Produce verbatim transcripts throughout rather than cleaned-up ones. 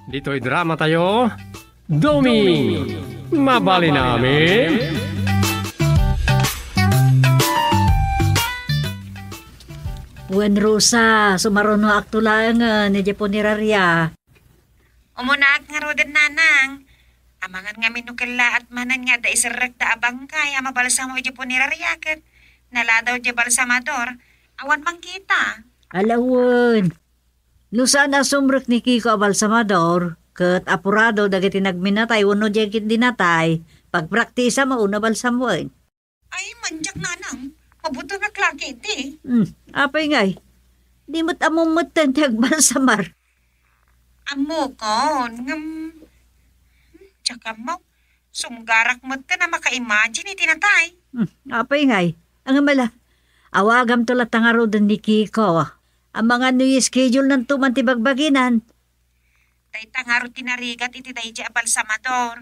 Ditoy drama tayo, Doming Mabalin Amin. Wen, Rosa, sumarunoak to laengen, idiay puneraria. Umunaak ngaruden, nanang. Amangan ngamin no kellaat manen nga adda iserrekda a bangkay a mabalsamo idiay puneraria ket naladaw idiay balsamador. Awan mangkita. Ala wen. No saan a sumrek ni Kiko a balsamador, ket apurado dagiti nagminatay wenno diay ket dinatay, pagpraktisam a una balsamoen. Ay, mandiak, nanang. Mabutonak lagi iti. Hmm, apay ngay? Di met ammom metten ti agbalsamar. Ammokon, ngem, hmm, diak ammo. Sumgarak metten a maka-imagine iti natay. Hmm, apay ngay? Ngem ala, awagamto latta ngaruden ni Kiko. Amangan no i-schedule-nanto man ti bagbaginan. Dayta ngarud ti narigat iti daydiay a balsamador.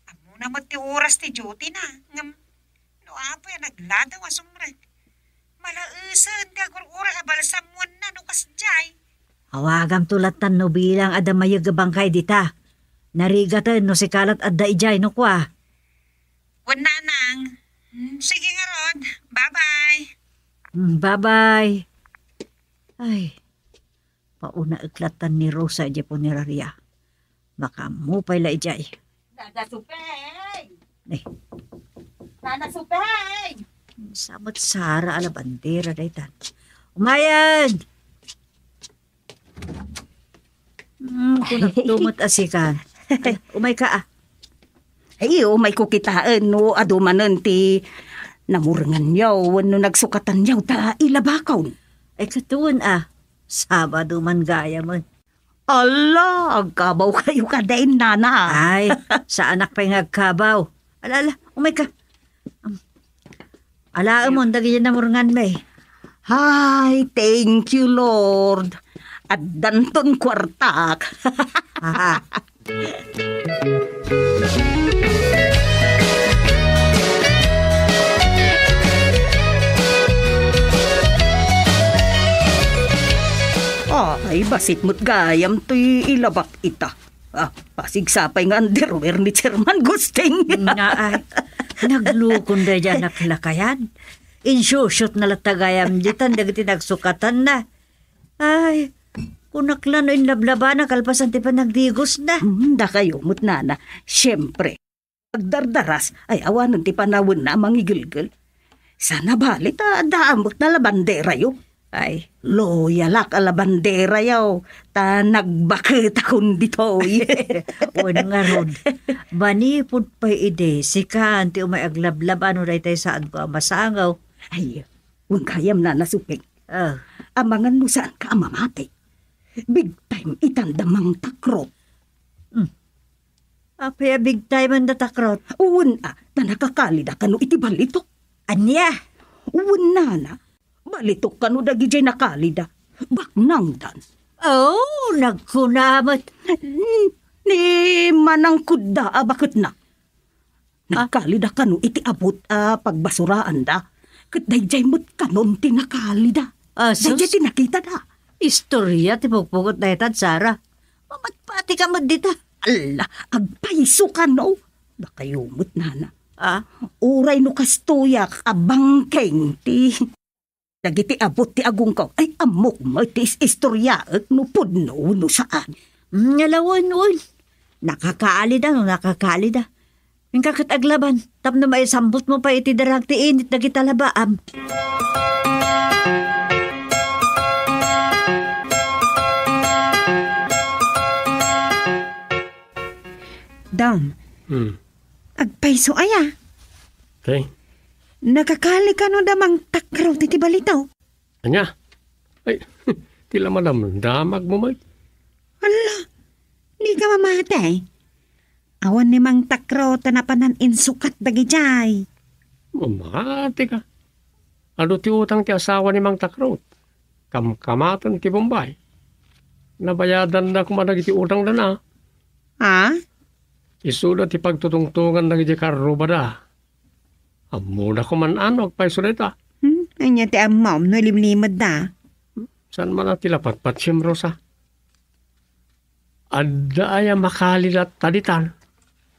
Ammona met ti oras ti duty-na, ngem no apay a nagladaw a sumrek, malaesen ti agur-uray a balsamoenna no kasdiay. Awagamto lattan no bilang adda mayeg a bangkay dita. Narigaten no sika lat adda idiay no kua. Wen, nanang. Hmm, sige ngarud. Bye-bye. Hmm, bye-bye. Ay, paunaek lattan ni Rosa idiay puneraria. Makaammo pay la idiay. Nana Supeng! Eh. Nana Supeng! Sa met Sara a labandera daytan. Umayen! Hmm, kunakto met a sika. Ala, umayka, a. Ay, umayko kitaen no adu manen ti namurenganyo wenno nagsukatanyo ta ilabakon. Ay, katawan, a. Sabado man gayamen. Ala, agkabawkayo kadi, nana. Ay, saanak pay nga agkabaw. Ala, ala, umayka. Alaemon dagiti namurenganmi. Ay, thank you, Lord. Addanton kuartak. Ay, bassit met gayam toy ilabak ita. Ah, pasigsa pay nga underwear ni Chairman Gusting. Nga ay, naglukon daydiay a naklakayan. Insusyotna latta gayam ditan dagiti nagsukatanna. Ay, kunak la no inlablabana kalpasan ti panagdigosna. Hmm, dakayo met, nana. Siempre, agdardaras, ay awanen ti panawenna a mangigelgel. Saan a bali ta adda met a labanderayo. Ay, loyalak a labanderayo, ta nagbaketakon ditoy. Wen ngarud, manipud pay idi, sika ti umay aglablaba no daytay saanko a masangaw. Ay, wen gayam, nana Supeng. Ah. Amangan no saanka a mamati. Big time itan da Mang Takrot. Hmm. Apay a big time-en da Takrot? Wen a, ta nakakalida kano iti balitok. Ania? Wen nana, balitok kano dagidiay nakalida. Baknangdan. Oh, nagkuna met. Ni manangkodda a baketna. Ah. Nagkalida kano iti abut a pagbasuraanda. Ket daydiay met kanon ti nakalida. Ah, sus. Daydiay ti nakitada. Istoria ti pugpugot dayta, Sara. Mamatpatika met dita. Alla, agpayso kano. Dakayo met, nana. Ah? Uray no kastoyak a bangkeng ti dagiti abut ti agungkaw, ay, ammok met ti is-istoriaek no pudno wenno saan. Mm, ngala wen, wen. Nakakaalida no nakakaalida. Inka ket aglaban, tapno maisambutmo pay iti darag ti init dagita labaam. Dam, Hmm. Agpayso aya? Okay. Nakakali kano da Mang Takrot iti balitok? Ania? Ay, ti la madamdamagmo met. Hala, dika mamati. Awan ni Mang Takrot a napanan insukat dagidiay. Mamati ka. Adu ti utang ti asawa ni Mang Takrot. Kamkamaten ti Bombay. Nabayadanna koma dagiti utangdana. Ha? Isuda ti pagtutungtongan dagiti karrubada. Ammona koman no agpayso dayta. Hmm? Ania ti ammom no ilimlimedda? Saan man a ti lapatpatsem, Rosa? Adda aya makali latta ditan?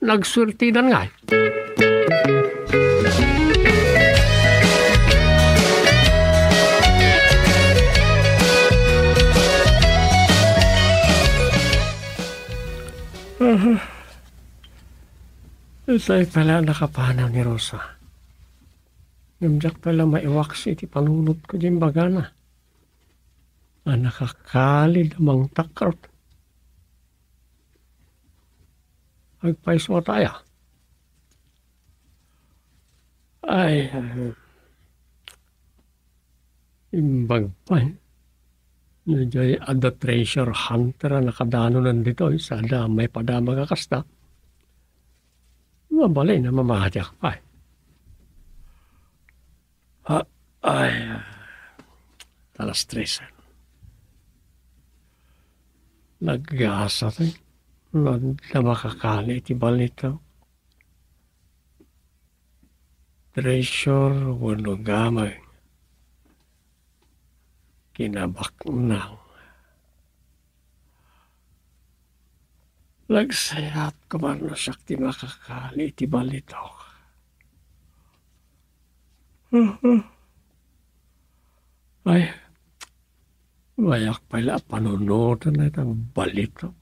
Nagsuertidan ngay. Aha. Itay pala a nakapanam ni Rosa. Ngem diak pala maiwaks iti panunotko diay imbagana a nakakalid a mangtakrot. Agpayso a taya. Ay, imbag pay. No diay adda treasure hunter a nakadanonan ditoy, sada maipadamag a kasta. Mabalin a mamatiak pay. Ha, ay, alas tres. Naggasat, eh. Nagda makakali iti balito. Treasure wenno gameng. Kinabaknang. Nagsayat koma no siak ti makakali iti balitok. Ay, mayak pay la a panunotan na itang balitok.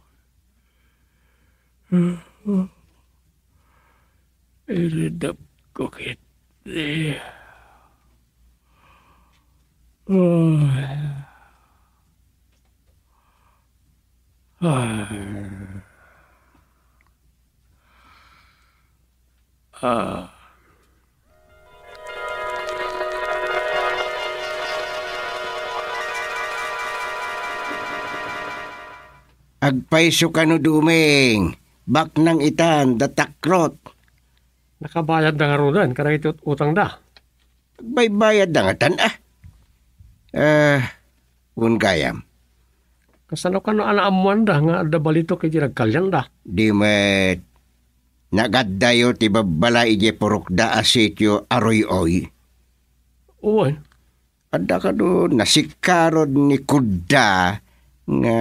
Iridep ko ketdi. Ay. Ay. Ah. Agpayso kano, Dumeng. Baknang itan da takrot. Nakabayadda ngaruden kadagiti ut-, utangda? Agbaybayadda ngatan, a. Eh, wen gayam. Kasano kano a naammoanda nga adda balitok iti nagkalianda? Di met. Nagaddayo ti babbalay idiay purokda a sitio a Ruy-oy. Wen. Adda kano nasikkarod ni Kudda nga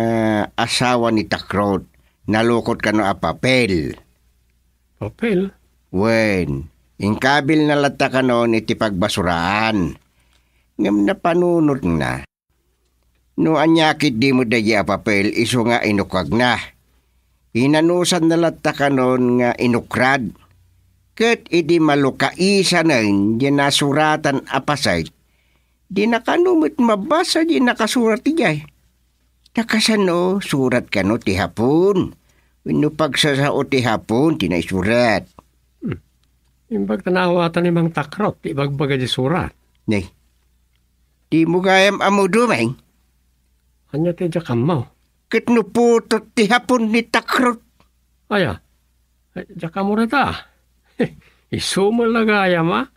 asawa ni Takrot. Nalukot kano a papel. Papel? Wen, inkabilna latta kanon iti pagbasuraan. Ngem napanunotna. No ania ketdi met daydi a papel isu nga inukagna. Inanusanna latta kanon nga inukrad. Ket idi malukaisanen diay nasuratan a paset, dina kano met mabasa diay nakasurat idiay. Ta kasano, surat kano ti Hapon wenno pagsasao ti Hapon ti naisurat? Hmm. Imbag ta naawatan ni Mang Takrot ti ibagbaga diay surat. Nay, dimo gayam ammo, Dumeng? Ania ti diak ammo? Ket no putot ti Hapon ni Takrot? Aya, diak ammo dayta. Isu met la gayam a.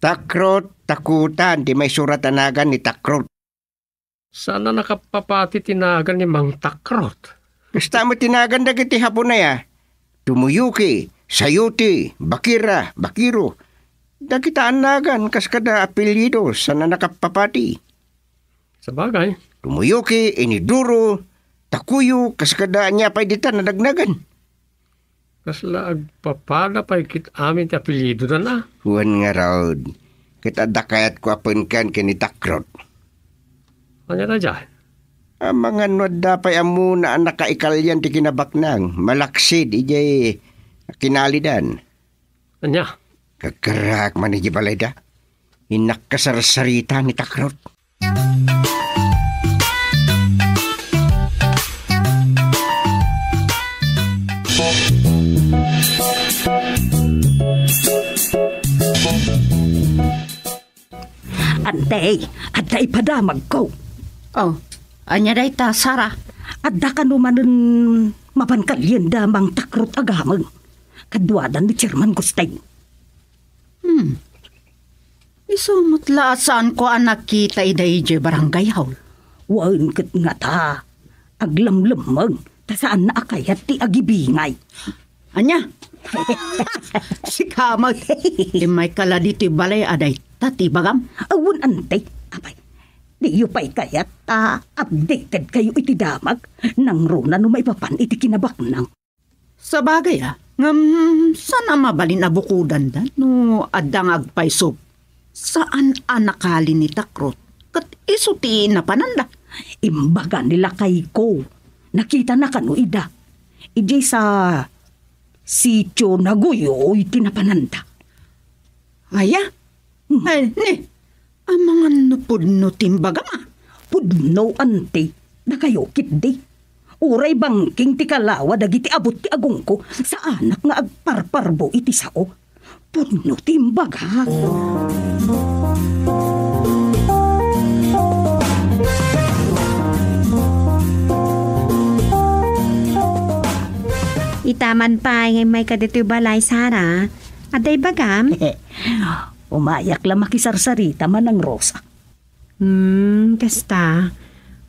Takrot, Takutan ti maisurat a nagan ni Takrot. Saan a nakappapati ti nagan ni Mang Takrot? Kasta met ti nagan dagiti Hapon aya. Tomoyuki, Sayuti, Bakira, Bakiro. Dagita a nagan kas kada apelyido saan a nakappapati. Sabagay. Tomoyuki, Inidoro, Takuyo, kas kada ania pay dita a nagnagan. Kasla agpapada pay ket amin ti apelyidodan a. Wen ngarud, ket adda kayatko a penkan ken ni Takrot. Ania daydiay? Amangan no adda pay ammona a nakaikalian ti kinabaknang, malaksid idiay kinalidan. Ania? Kagkarraak man idiay balayda. Innak kasarsarita ni Takrot. Antay, adda ipadamagko. Oh, ania dayta, Sara? Adda kano manen mapan kalienda Mang Takrot a gameng. Kaduada ni Chairman Gusting. Hmm. Isu met la a saanko a nakita idiay barangay hall. Wen ket ngata, aglemlemmeng, ta saanna a kayat ti agibingay. Ania? Sika met. Immayka la ditoy balay a dayta ti ibagam? Awan, ante. Apay, Diyo pay kayat ta updated kayo iti damag, nangruna no maipapan iti kinabaknang. Sabagay a, ngem saan a mabalin a bukudanda no adda nga agpayso? Saan a nakali ni Takrot ket isu ti napananda? Imbaga ni lakayko, nakitana kano ida. Idiay sa sitio Naguyoy ti napananda. Aya? Hmm. Ay, ni, amangan no pudno ti imbagam a? Pudno, anti. Dakayo ketdi. Uray bangking ti kalawa dagiti abut ti agongko, saanak nga agparparbo iti sao. Pudno ti imbagak. Itaman pay nga immay kaditoy balay, Sara. Adda ibagam? Umayak la makisarsarita, Manang Rosa. Hmm, kasta.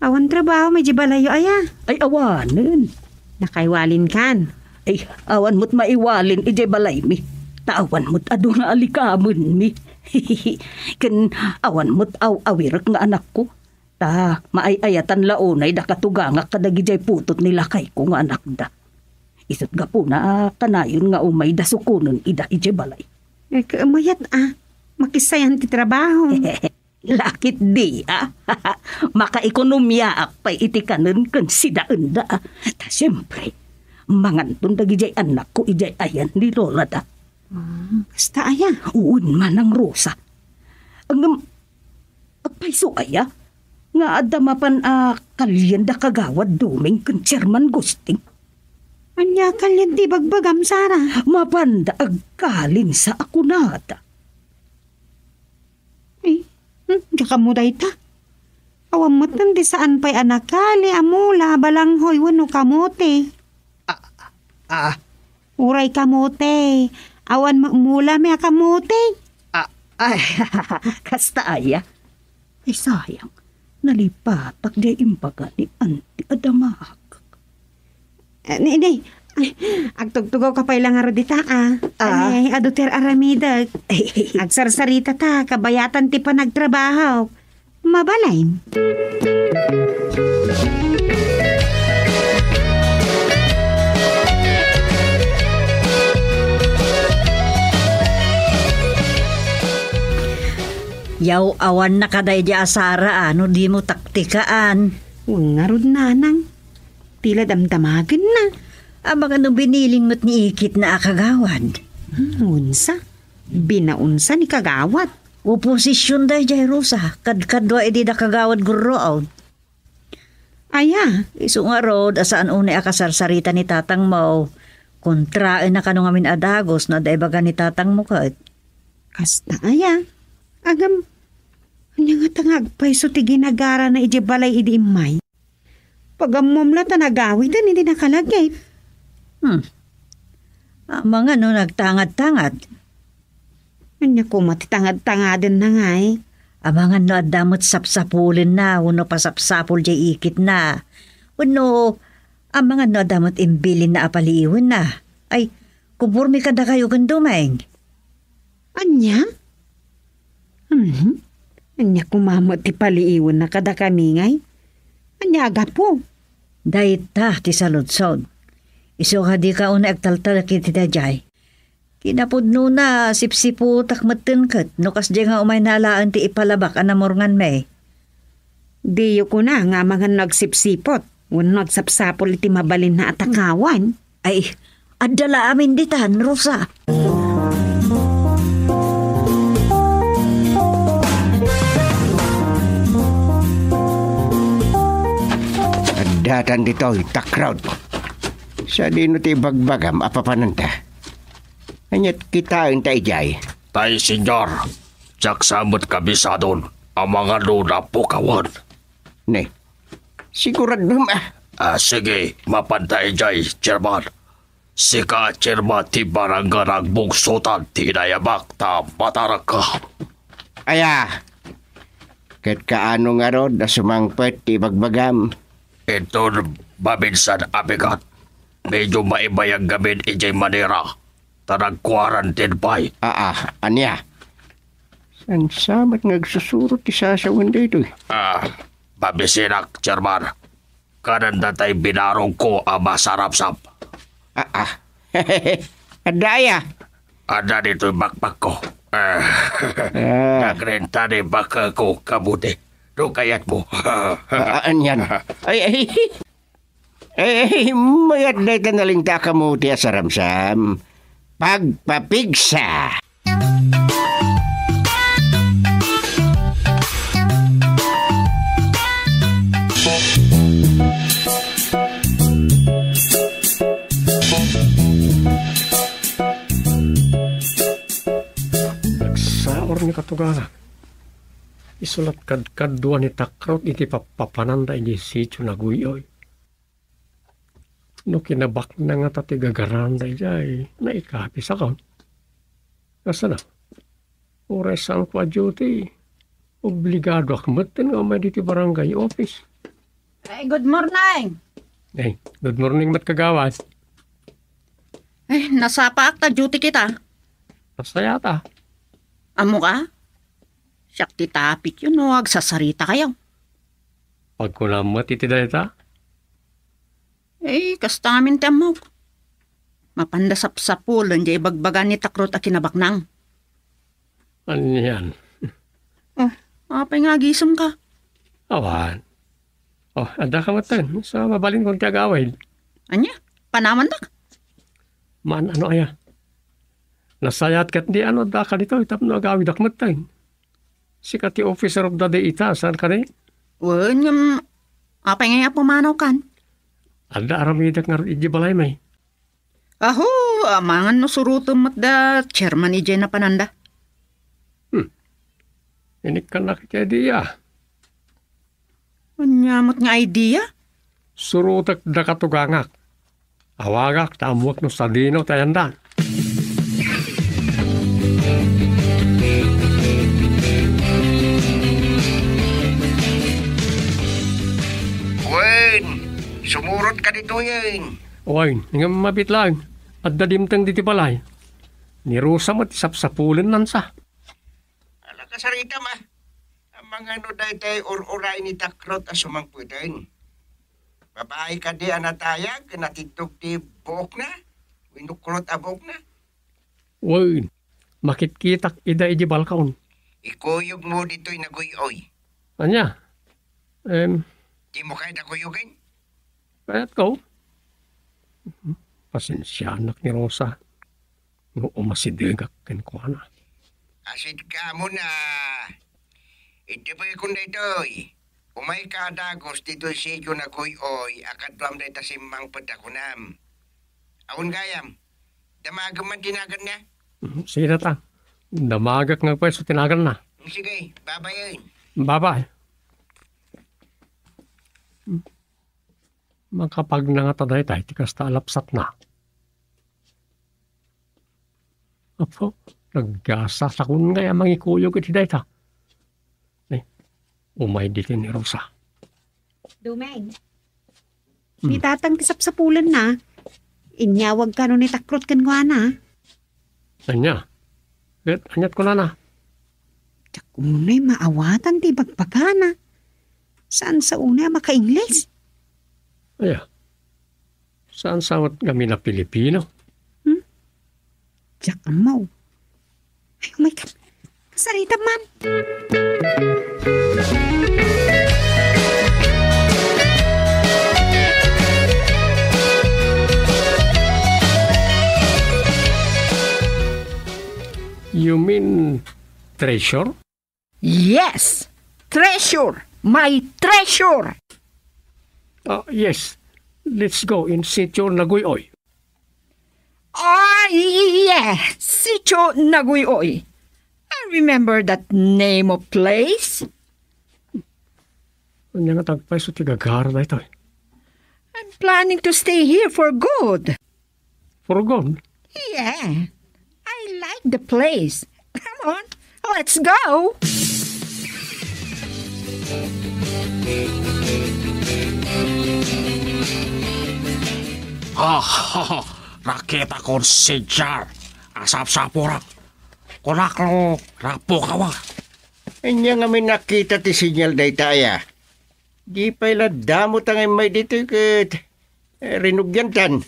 Awan trabaho, may di balayo, aya? Ay, awanen. Nakaiwalin kan? Ay, awan mo't maiwalin idiay balaymi. Ta awan mo't adu nga alikamenmi. Ken awan mo't aw-awirek nga anakko. Ta maay-ayatan la unay da katugangak kadagidiay putot ni lakayko nga anakda. Isu't gapuna a kanayon nga umay da sukonen ida idiay balay. Eh, kamayat a. Makisayan ti trabaho. Lakit di, a? Makaekonomiaak pay iti kanen ken sidaenda, a? Ta siempre, manganton dagidiay annakko idiay ayan ni lolada. Ah, kasta aya? Wen, Manang Rosa. Ngem, agpayso aya nga adda mapan a kalienda Kagawad Doming ken Chairman Gusting? Ania kalien ti ibagbagam, Sara? Mapanda agkalinsa a kunada. Ay, hmm, diak ammo dayta. Awan met ti saan pay a nakali a mula, balanghoy, wenno kamote. Ah, ah. Uray kamote. Awan met mula met a kamote. Ah, ay, kasta aya. Ay, sayang. Nalipatak diay imbaga ni Auntie a damagak. Eh, ni, ni, ay, agtugtugaw ka pay la ngarud dita, a. Ah. Ay, adu ti ar-aramidek. Agsarsarita ta, kabayatan ti panagtrabaho. Mabalin. Yaw-awanna kadaydi a Sara, a, no dimo taktikaan. Wen ngarud, nanang. Ti la damdamagenna. Amangan no biniling met ni ikitna a kagawad. Hmm, unsa? Binaunsa ni kagawad? Oposision daydiay, Rosa, kadkadua idi da kagawad gurruod. Aya? Isu ngarud a saan unay a kasarsarita ni tatangmo. Kontraenna kano ngamin a dagus no adda ibaga ni tatangmo ket. Kasta aya? Agam, ania ngata nga agpayso ti ginagarana idiay balay idi immay? Pagammom la ta nagawiden idi nakalagip. Hmm. Amangan no nagtangad-tangad. Ania koma ti tangad-tangadenna ngay? Amangan no adda met sapsapulenna wenno pasapsapul diay ikitna. Wenno amangan no adda met imbilinna a paliiwenna. Ay, kumporme kadakayo ken Doming. Ania? Mhm. Ania koma met ti paliiwenna kadakami ngay? Ania a gapu? Dayta ti saludsod. Isu a dika unay agtaltalek iti daydiay. Kinapudnona, sipsiputak metten ket no kasdiay nga umayna alaen ti ipalabak a namurnganmi. Diyo kuna nga amangan no agsipsiput wenno agsapsapul iti mabalinna a takawan. Ay, adda la amin ditan, Rosa. Addatan ditoy, Takrot. Sadino ti ibagbagam a papananta? Ania't kitaenta idiay? Tay, Señor, diak sa met kabisadon, amangan no napukawan. Ne, siguradom a? Ah, sige, mapanta idiay, Chairman. Sika, Chairman, ti barangay nga agbungsotan ti inayamak ta matarakka. Aya, ket kaano ngarud a sumangpet ti ibagbagam? Inton maminsan a bigat, medyo maibayag ngamin idiay Manila, ta nagkuarantin pay. Aa, ania? Ansa met nga agsusurot ti sasawen daytoy? Ah, mabisinak, Chairman. Kanan datay binarogko a masarapsap. Ah, ah. Adda aya? Adda ditoy bakbakko. Ah, Ah. nagrenta ni bakko kabuti. No kayatmo. Ah, anian? Ay, ay. Eh, mayat dayta nalintakamu ti asaramsam. Pagpapigsa. Nagsaor ni Katugana. Isu la kadkadua ni Takrot iti pappapananda iti sitio Naguy-oy. No kinabaknang ngata ti gagaranda idiay, naikapis a kon. Kasano? Uray saanko a duty, obligadoak metten nga umay ditoy barangay office. Eh, good morning. Eh, good morning met, kagawad. Eh, nasapaak ta duty kita. Nasayat a. Ammoka? Siak ti tapityo no agsasaritakayo. Pagkunam met iti dayta? Eh, kasta ngamin ti ammok. Mapanda sapsapulen diay ibagbaga ni Takrot a kinabaknang. Anian? Oh, apay nga agisemka? Awan. Oh, addaka metten. Sa mabalinkon ti agawid. Ania? Panawandak? Maan-ano aya? Nasayaat ket di ano addaka ditoy tapno agawidak metten. Sika ti officer of the day ita, saan kadi? Wen, ngem apay ngay a pumanawkan? Adda aramidek ngarud idiay balaymi. Aho, amangan no surotem met da chairman idiay napananda. Hmm. Inikkannak iti idea. Ania met nga idea? Surotek da katugangak. Awagak ta ammoek no sadino ti ayandan. Wen, sumurot ka ditoyen. Wen, ngem mabit laeng. Adda dimteng ditoy balay. Ni Rosa met ti sapsapulennansa. Ala, kasaritam a. Amangan no daytay ur-uray ni Takrot a sumangpeten. Babai kadi a natayag ken natiddog ti buokna wenno kulot a buokna? Wen, makitkitak ida idiay balkon. Ikuyogmo ditoy Naguy-oy. Ania? Em, Dimo kayat a kuyogen? Kayatko. Pasensianak ni Rosa no umasidegak kenkuana. Asidkamon a. Iddebekon daytoy. Umayka a dagus ditoy sitio Naguy-oy a kaduam dayta simmangpet a kunam. Awan gayam. Damagem man ti naganna. Mhm, sige ta. Damagek nga pwesto ti naganna. Sige, babayen. Babay. Makapagnangata dayta iti kasta a lapsatna. Apo, naggasasakon ngay a mangikuyog iti dayta. Eh, umay ditoy ni Rosa. Dumeng. Hmm. Ni Tatang ti sapsapulenna. Inyawag kano ni Takrot kenkuana. Ania? Ket aniat kunana? Diak unay maawatan ti ibagbagana. Saan sa unay a maka-Ingles? Aya. Saan sa met ngamin a Pilipino? Hmm? Diak ammo. Ay, oh my God. Kasarita man. You mean treasure? Yes! Treasure! My treasure! Ah, yes. Let's go in Sitio Naguy-oy. Ah, yes! Sitio Naguy-oy. I remember that name of place. Ania nga tagpayso ti gagara daytoy? I'm planning to stay here for good. For good? Yeah. I like the place. Come on, let's go. Ah, rakitakon si Jar. Asapsapurak. Kunak no, rapo ka wa. Ania ngamin a kita ti sinyal dayta aya? Di pay la damo ta nga immay ditoy ket, eh, rinugiantan.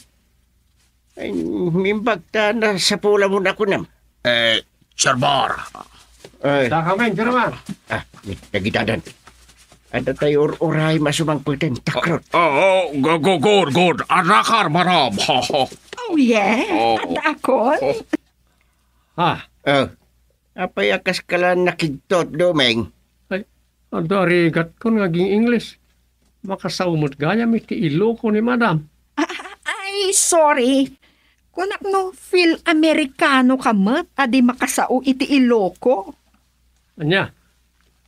Ay, imbag ta nasapulamon a kunam. Eh, Sir Bar. Ay. Dakamen, Sir Bar. Ah, dagitadan. Adda tay ur-uray masumangpeten, takrot. Oh, oh, go, go, good, good. Arakar, marab. Ha, ha. Oh, yeah. Oh. Adda akon. Oh. Ha? Oh. Apay a kaskalan nakigtot, Doming? Ay, adda arigatkon nga aging-Ingles. Makasao met gayam iti iloko ni Madam. Ah, ay, sorry. Kunak no feel Amerikano ka met a di makasao iti iloko. Ania?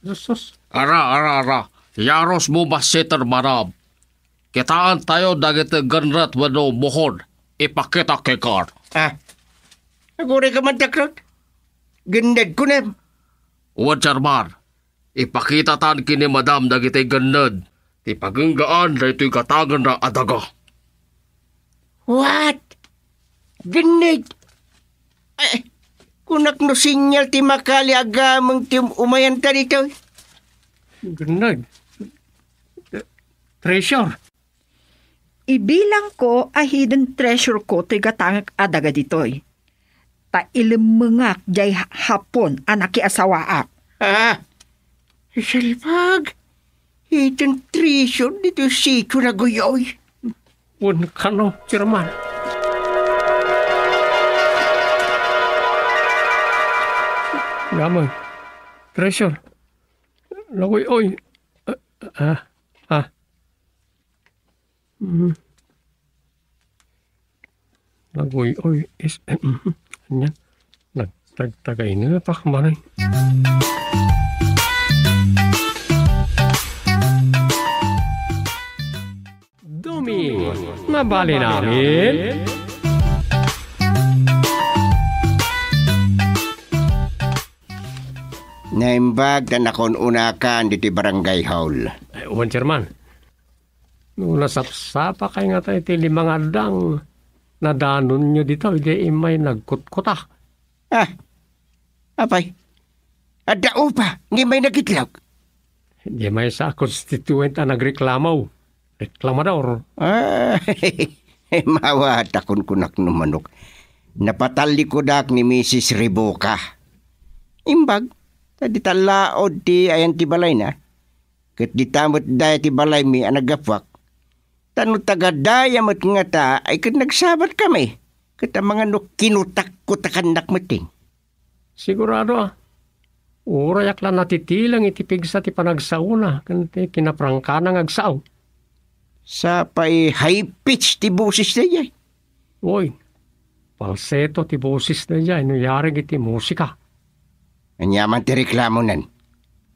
Sus, sus. Ara, ara, ara. Yarosmo bassit, Madam. Kitaentayo dagiti gennet wenno muhod. Ipakita kenka. Ah. Aguray ka man, takrot. Genned kunem. Wen, Sir Bar. Ipakitatan ken ni Madam dagiti genned ti pagenggaan daytoy gatangenna a daga. What? Genned? Eh, kunak no sinyal ti makali a gameng ti um-, umayanta ditoy. Genned? Treasure? Ibilangko a hidden treasure ko toy gatangek a daga ditoy. Ta ilemmengak diay Hapon a nakiasawaak. Ah, salbag. Hidden treasure ditoy sitio na guyoy. Wen kano, Chairman. Gameng. Treasure. Naguyoy. Ah, ah, ah. Mhm. Naguyoy is, mhm. Ania? Nagtagtagaynepak manen. Duming, mabalin amin? Naimbag ta nakun-unakan ditoy barangay hall. Ay, wen, Chairman. No nasapsapakay ngata iti lima nga addang nadanonyo ditoy, di immay nagkutkuta. Ah, apay, adda upa nga immay nagitlog? Di maysa a constituent a nagreklamo. Reklamador. Ah, mawat a kunkunak no manok. Napatalikudak ni Misis Ribuka. Imbag, ta di ta laod ti ayan ti balayna. Ket dita met dayta ti balaymi a naggapuak. Ta no taga daya met ngata ay ket nagsabatkami, ket amangan no kinutak-kutakannak metten. Sigurado a. Urayak la natitileng iti pigsa ti panagsaona ken ti kinaprangkana nga agsao. Sapay high pitch ti boses daydiay. Oy, falsetto ti boses daydiay no yareg iti musika. Ania man ti reklamonen?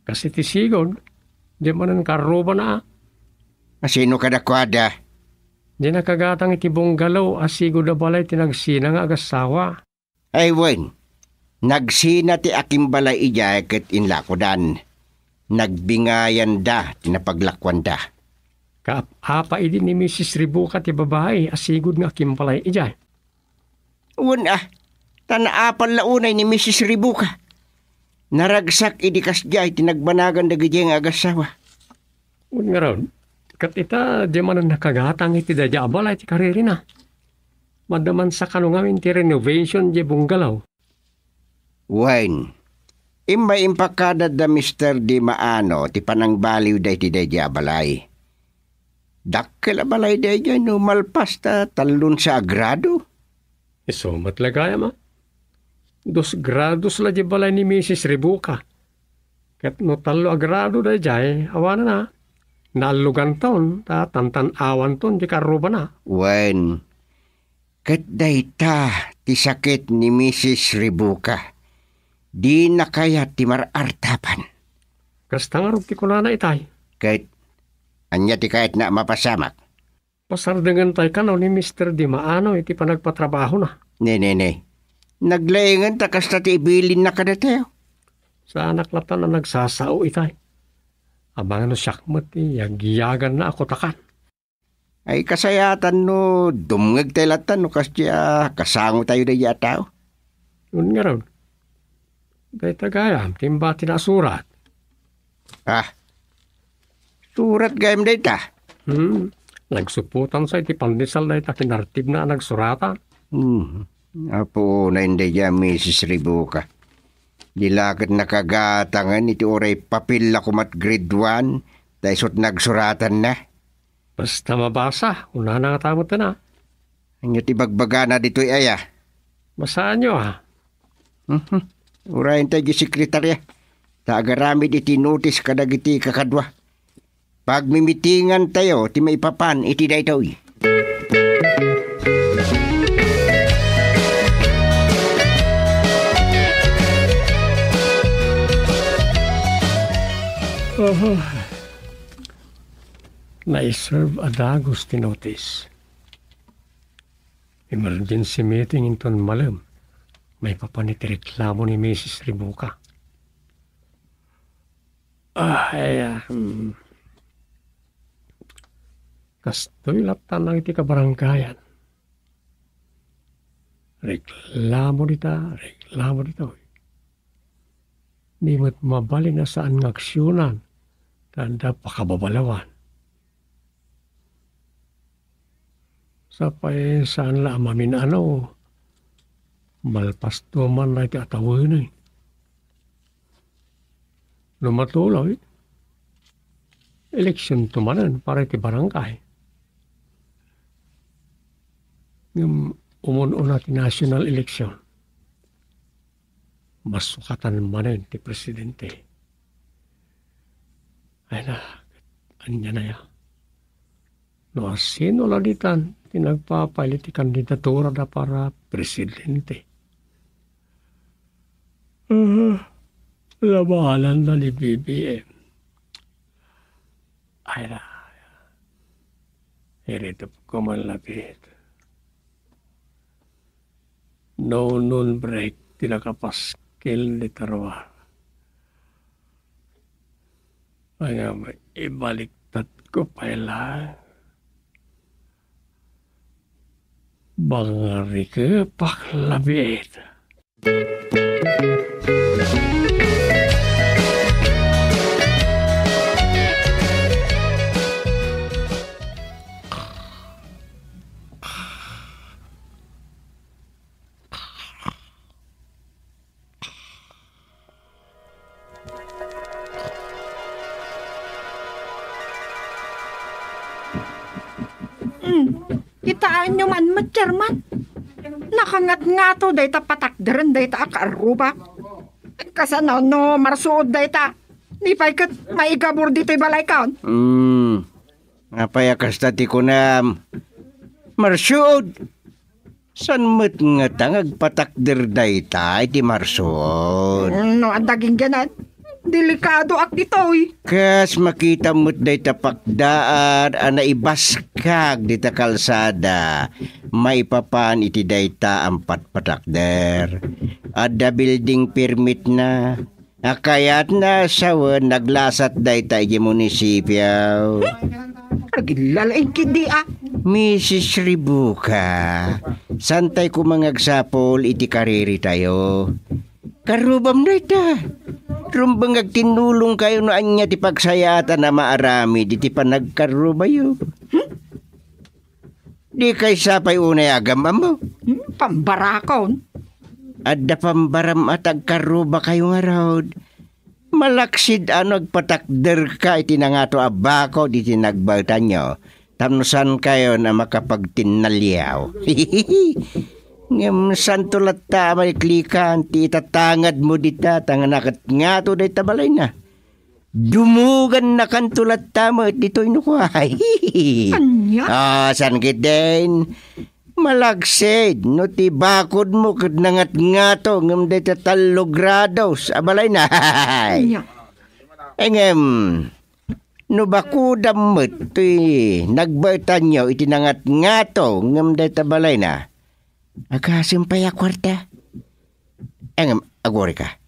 Kas iti sigud, di manen karrubana. Asino kadakuada? Di nakagatang iti bungalow a sigud a balay ti nagsina nga agassawa. Ay wen, nagsina ti akimbalay idiay ket inlakodan. Nagbingayanda ti napaglakuanda. Kaap-apa idi ni Misis Ribuka ti babai a sigud nga akimbalay idiay? Wen a, ta naapal la unay ni Misis Ribuka. Naragsak idi kasdiay ti nagbanagan dagidiay nga agassawa. Wen ngarud, ket ita, di manen nakagatang iti daydiay a balay ti karirina. Maddamansa kano ngamin ti renovation diay bungalow. Wen, immay impakada da Mister Di Maano ti panangbaliwda iti daydiay a balay. Dakkel a balay daydiay no malpas ta tallonsa a grado. Isu met la gayam a. Dos grados la diay balay ni Misis Ribuka. Ket no tallo a grado daydiay, awanenna, naalluganton, ta tantan-awanton diay karrubana. Wen, ket dayta ti sakit ni Misis Ribuka. Dina kayat ti mar-artapan. Kasta ngarud ti kunana itay. Ket ania ti kayatna a mapasamak? Pasardengentay kano ni Mister Di Maano iti panagpatrabahona. Ne, ne, ne. Naglaengen ta kasta ti ibilinna kadatayo. Saanak latta a nagsasao itay. Amangan no siak met ti yagyaganna a kutakan. Ay, kasayatan no dumngegtay latta no kasdiay a kasangotayo daydiay a tao. Wen ngarud, dayta gayam ti imbati a nasurat. Ah, surat gayam dayta. Hmm. Nagsupotan sa iti pandesal dayta kinartibna a nagsuratan. Hmm. Apo, na inday ya, Misis Ribuka. Di la ket nakagatangen iti uray papel la kumat grade one, ta isut' nagsuratanna. Basta mabasa, kunana ngata met a. Ania ti bagbagana ditoy aya? Basaanyo, a. Mhm. Uray intay di sekretarya. Ta agaramid iti notis kadagiti kakadua. Pagmimitingantayo ti maipapan iti daytoy. Aha. Naiserve a dagus ti notis. Emergency meeting inton malem. Maipapan iti reklamo ni Misis Ribuka. Ah, ay, ah, hmm. Kastoy latta na iti kabaranggayan. Reklamo dita, reklamo ditoy. Di met mabalin a saan nga aksionan, ta adda pakababalawan. Sapay saan la a mamin-ano, malpasto man daytoy a tawenen. No matuloy, eleksionto manen para iti barangay. Ngem umun-una ti national election. Masukatan manen ti presidente. Ay na, ania na ya? No asino la ditan ti nagpapail iti kandidaturada para presidente? Ah, labanan na ni B B M. Ay na, irito ko man lapit. No, non break ti nakapaskil ni Tarwa. Ay nga, ibaliktad ko pay lang. Bangarikepak labiit. Mm. Kitaenyo man met, Chairman. Nakangatngato dayta patakderen dayta a karrubak. Kasano no marsuod dayta? Ni pay ket maigabur ditoy balaykaon. Mm. Apay a kasta ti kunam? Marsuod. Saan met ngata nga agpatakder dayta iti marsuod? No adda gingganan, delikadoak ditoy. Kas makita met dayta pakdaan a naibaskag dita kalsada, maipapan iti dayta a patpatakder. Adda building permitna. A kayatna a sawen, naglasat dayta idiay munisipio. Agillalaing kidi a. Misis Ribuka, saantay koma nga agsapul iti kariritayo. Karrubam dayta. Rumbeng agtinnulongkayo no ania ti pagsayaatan a maaramid iti panagkarrubayo. Hmm? Di kaysa pay unay agam-ammo? Hmm, pambarakon. Adda pambaram a tagkarrubakayo ngarud. Malaksid a no agpatakderka iti nangato a bakod iti nagbaetanyo, tapno saankayon a makapagtinnaliaw. Ngem saanto latta a maliklikan ti itatangadmo dita, ta nangatngato dayta balayna. Dumugannakanto latta met ditoy no kua. Ania? Ah, saan ketdin? Malaksid no ti bakodmo ket nangatngato ngem dayta tallo grados a balayna. Ania? Ngem, no bakodam met ti nagbaetanyo iti nangatngato ngem dayta balayna, agasem pay a kuarta. Ngem, agurayka.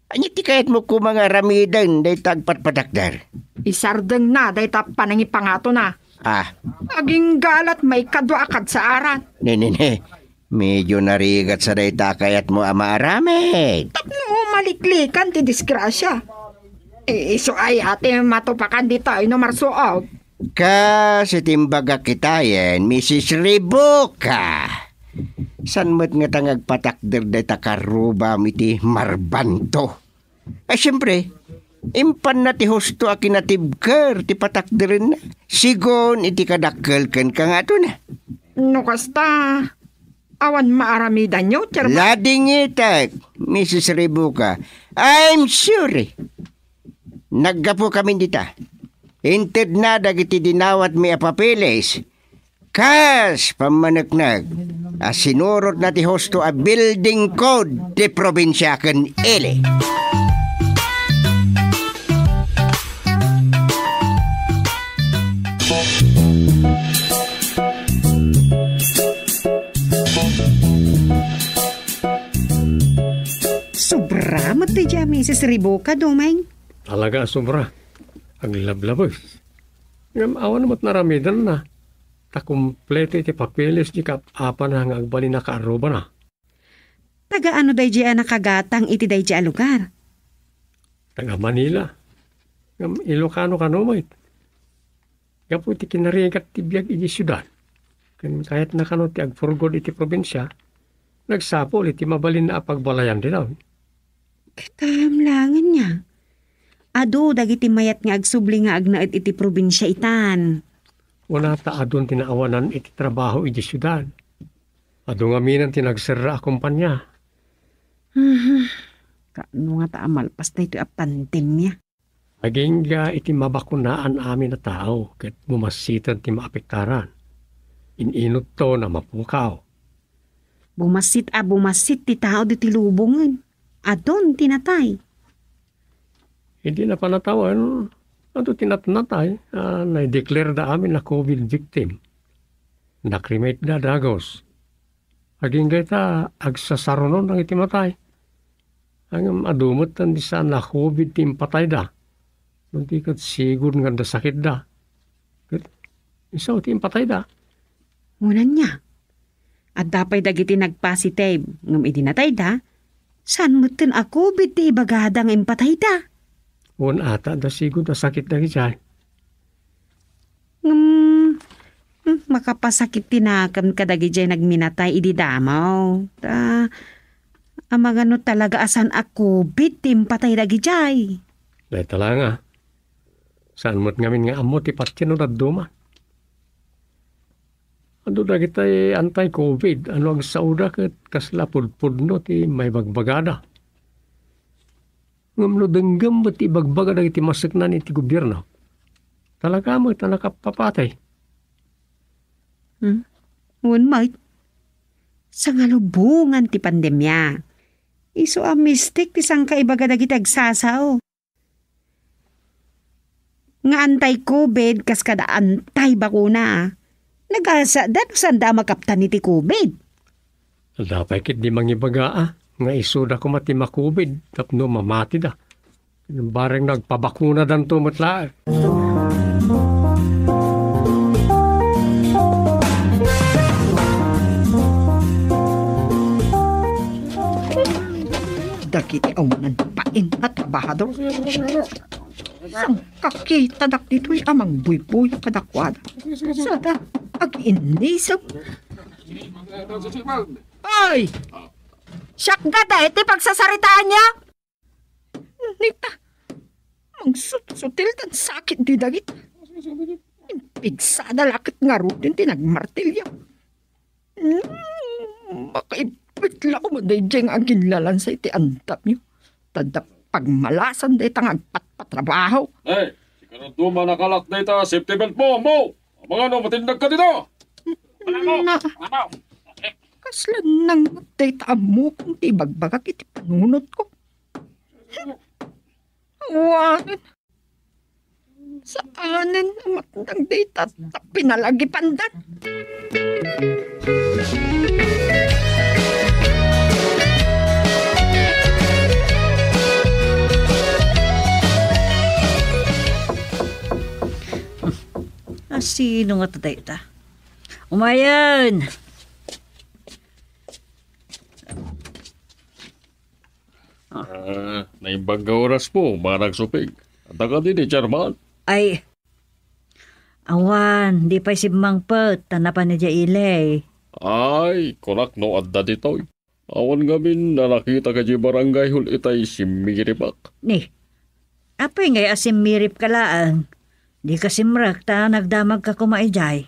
Ania ti kayatmo koma nga aramiden dayta agpatpatakder? Isardengna dayta panangipangatona. Ah. Aginggalat maikadua a kadsaaran. Ne, ne, ne. Medyo narigat sa dayta kayatmo a maaramid. Tapno maliklikan ti disgrasya. I-, isu aya ti matupakan ditoy no marsuot? Kas iti imbagak kitayen, Misis Ribuka. Saan met ngata nga agpatakder dayta karrubam iti marbanto? Ay, siempre, impanna ti husto a kinatibker ti patakderenna, sigun iti kadakkel kenka nga aduna. No kasta, awan maaramidanyo, Chairman? Ladingitek, Misis Ribuka. I'm sorry. Naggapu kami dita. Intedna dagiti dinawatmi a papeles. Kas pammaneknek a sinurotna ti husto a building code ti probinsia ken ili. Sobra met ti dia, Misis Ribuka, Domeng. Talaga a sobra. Aglablabes. Ngem awan met naramidanna. Ta kompleto iti papeles ti kaap-apana nga agbalin a kaarrubana. Taga ano daydiay a nakagatang iti daydiay a lugar? Taga Manila. Ngem Ilocano kano met. Gapu iti kinarigat ti biag iti siudad, ken kayatna kano ti agpurgod iti probinsia, nagsapul iti mabalin a pagbalayan ditoy. Ket ammom laeng ania? Adu dagiti mayat nga agsubli nga agnaed iti probinsia itan. Kuna ta adun ti naawanan iti trabaho iti siudad. Adu ngamin ti nagserra a kompania. Mhm. Kaano ngata a malpas daytoy a pandemia? Agingga iti mabakunaan amin a tao ket bumassiten ti maapektaran. In-inutton a mapukaw. Bumassit a bumassit ti tao ditoy lubongen. Adun ti natay. Idi napan a tawen, adu ti natnatay a naideklarada amin a covid victim. Nakremate da dagus. Agingga ita, agsasarunon dagiti matay. Ngem adu met ti saan a covid ti impatayda. No di ket sigud nga adda sakitda. Ket isu ti impatayda. Wen ania? Adda pay dagiti nagpositive, ngem idi natayda, saan metten a covid ti ibagada nga impatayda? Wen ata adda sigud a sakit dagidiay. Ngem, hmm, makapasakit ti nakem kadagidiay nagminatay idi damaw. Ta, amagano talaga a saan a covid ti impatay dagidiay? Dayta la nga. Saan met ngamin nga ammo ti patien no dadduma. Adu dagiti anti-covid, no agsaoda ket kasla pudpudno ti maibagbagada. Ngem no denggem met ti ibagbaga dagiti maseknan iti gobierno, talaga met a nakapapatay. Hmm? Wen met, sangalubongan ti pandemia, isu a mistik ti sangkaibaga dagiti agsasao. Nga anti-covid kas kada anti-bakuna, nagasatda no saanda a makaptan iti covid. Adda pay ketdi mangibaga a nga isuda koma ti ma-covid tapno mamatida. Bareng no agpabakunadanto met laeng. Dagiti awanan pain a trabahador. Sangkakitadak ditoy a mangbuybuy kadakuada. Sada, agiinnisem. Oy! Siak dayta iti pagsasaritaanyo? Nita, mangsutsutil tan sakit di dagita. Impigsada la ket ngaruden ti nagmartilyo. Hmm, makaibit la koma daydiay nga aginlalansa iti andamyo. Ta adda pagmalasan dayta nga agpatpatrabaho. Ay, sika dadduma, nakalak dayta safety belt mo, mo! Amangano, matindagka dita! Na, kasla nangngeg dayta a mukong ti ibagbagak iti panunotko. Awanen. Saanen a matnag dayta ta pinalagipandan. A sino ngata dayta? Umayen! Ah, naimbag nga oras mo, Manang Supig. Adda kadi ni Chairman? Ay, awan, di pay simmangpet, ta napan idiay ili. Ay, kunak no adda ditoy. Awan ngamin a nakita kadi barangay hall itay simmiripek. Ni, apay ngay a simmiripka laeng? Dika simrek ta nagdamagka koma idiay.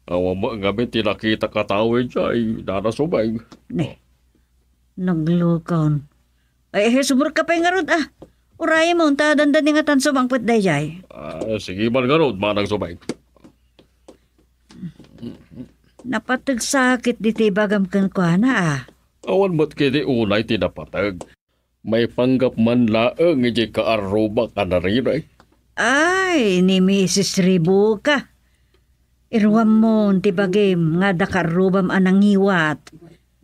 Awan met ngamin ti nakitak a tao idiay, Nana Subeng. Ni, naglukon. Ay, eh, sumrek ka pay ngarud, ah. Urayem ta dandani ngatan sumangpet daydiay. Ah, sige man ngarud, Manang Subeng. Napateg sakit ditoy ibagam kenkuana, ah. Awan met kadi unay ti napateg. Maipanggep man laeng idiay kaarrubak a nariray. Ay, ni Misis Ribuka. Iruammon ti bagim nga adda kaarrubam a nangiwat.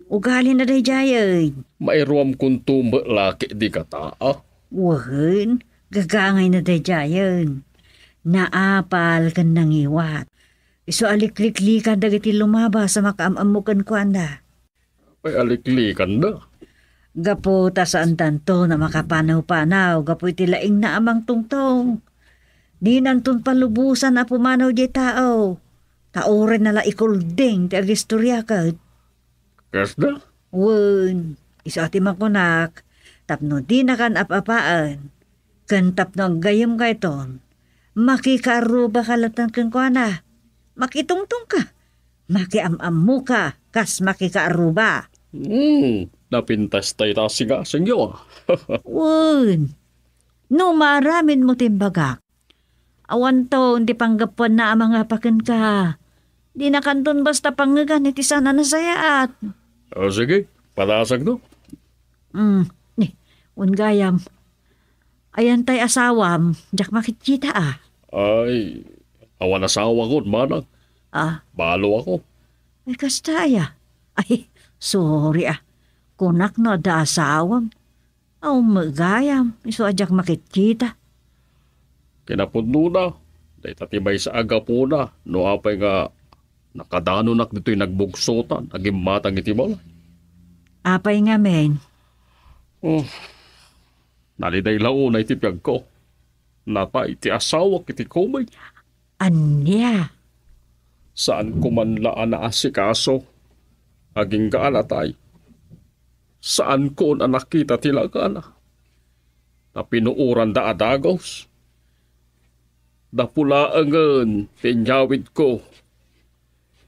Ugalina daydiayen. Mairuamkonto met la ketdi kata, ah. Wen, gagangayna daydiayen. Naapal ken nangiwat. Isu a likliklikan dagiti lumabas a makaam-ammo kenkuana. Apay a liklikanda? Gapu ta saandanton a makapanaw-panaw gapu iti laingna a mangtungtong. Dinanton palubosan a pumanaw diay tao, ta uray na la ikulding ti agistoriaket. Kasda? Wen, isu a ti makunak, tapno dinakan ap-apaen, ken tapno aggayemkayton, makikaarrubaka latta kenkuana. Makitungtongka. Makiam-ammoka kas makikaarruba. Hmm, napintas tayo ta sigasengyo. Wen, no maaraminmo ti imbagak, awanton ti panggapuanna a mangapa kenka. Dinakanton basta pangngegan iti saan a nasayaat. O, sige, padasagno. Hmm, ni, wen gayam. Ayan tay asawam, diak makitkita, ah. Ay, awan asawakon, manang. Ah? Balo ako. Ay, kasta aya? Ay, sorry, ah. Kunak no adda asawam. Awan met gayam, isu a diak makitkita. Kinapudnona, dayta ti maysa a gapuna, no apay nga nakadanonak ditoy nagbugsotan a gimmatang iti balay. Apay ngamin? Oh, naliday la unay ti biagko. Natay ti asawak iti komey. Ania? Saanko man la a naasikaso. Agingga a natay. Saanko a nakita ti lagana. Ta pinuoranda a dagus. Dapu laengen ti inyawidko.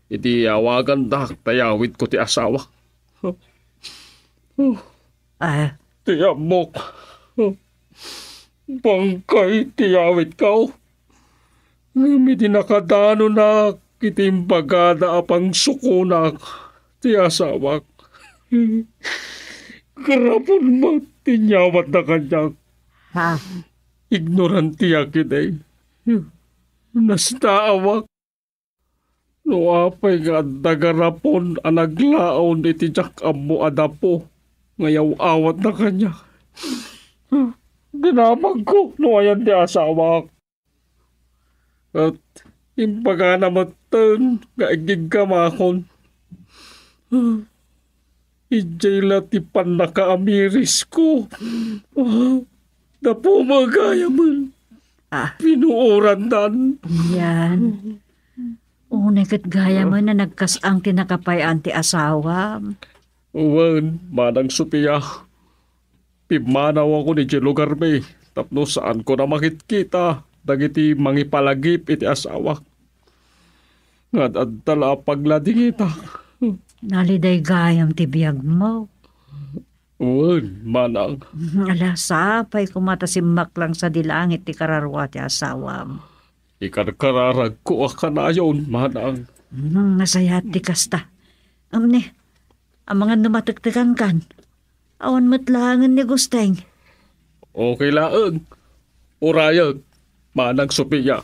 Idi awagandak ta iyawidko ti asawak. Ah. Ti ammok. Bangkay ti iyawidko. Ngem idi nakadanonak iti imbagada a pangsukonak ti asawak, garapon met ti inyawatna kaniak. Ha? Ignorantiak idi. Nasdaawak. No apay nga adda garapon a naglaon iti diak ammo a dapo nga iyaw-awatna kaniak, dinamagko no ayan ti asawak. Ket imbagana metten nga igiggamakon. Idiay la ti pannakaamirisko. Dapu met gayamen. Ah. Pinuorandan. Yan. Unay ket gayamen a nagkas-ang ti nakapay-an ti asawam. Wen, Manang Sofia. Pimmanaw ako idiay lugarmi tapno saanko a makitkita dagiti mangipalagip iti asawak. Nga ad-adda la a pagladingitak. Naliday gayam ti biagmo. Wen, manang. Ala, sapay koma ta simmaklang sadi langit ti kararua ti asawam. Ikarkararagko a kanayon, manang. Hmm, nasayaat ti kasta. Amne, amangan no matektekankan. Awan met laengen ni Gusteng. Okay laeng. Urayek, Manang Sofia.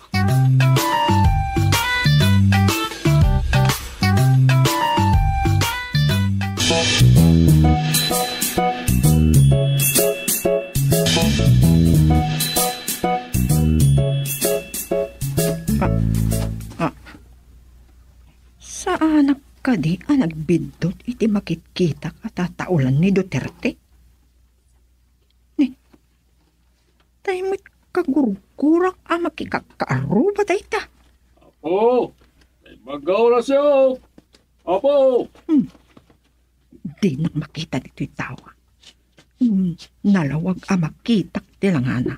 Ah, ah. Saanak kadi a nagbiddut iti makitkitak a tataolan ni Duterte? Ni, tay met Kagurgurak a makikakaaruba dayta. Apo, imbagga orasyo. Apo! Hmm. Dinak makita ditoy tao. Hmm, nalawag a makitak ti langana.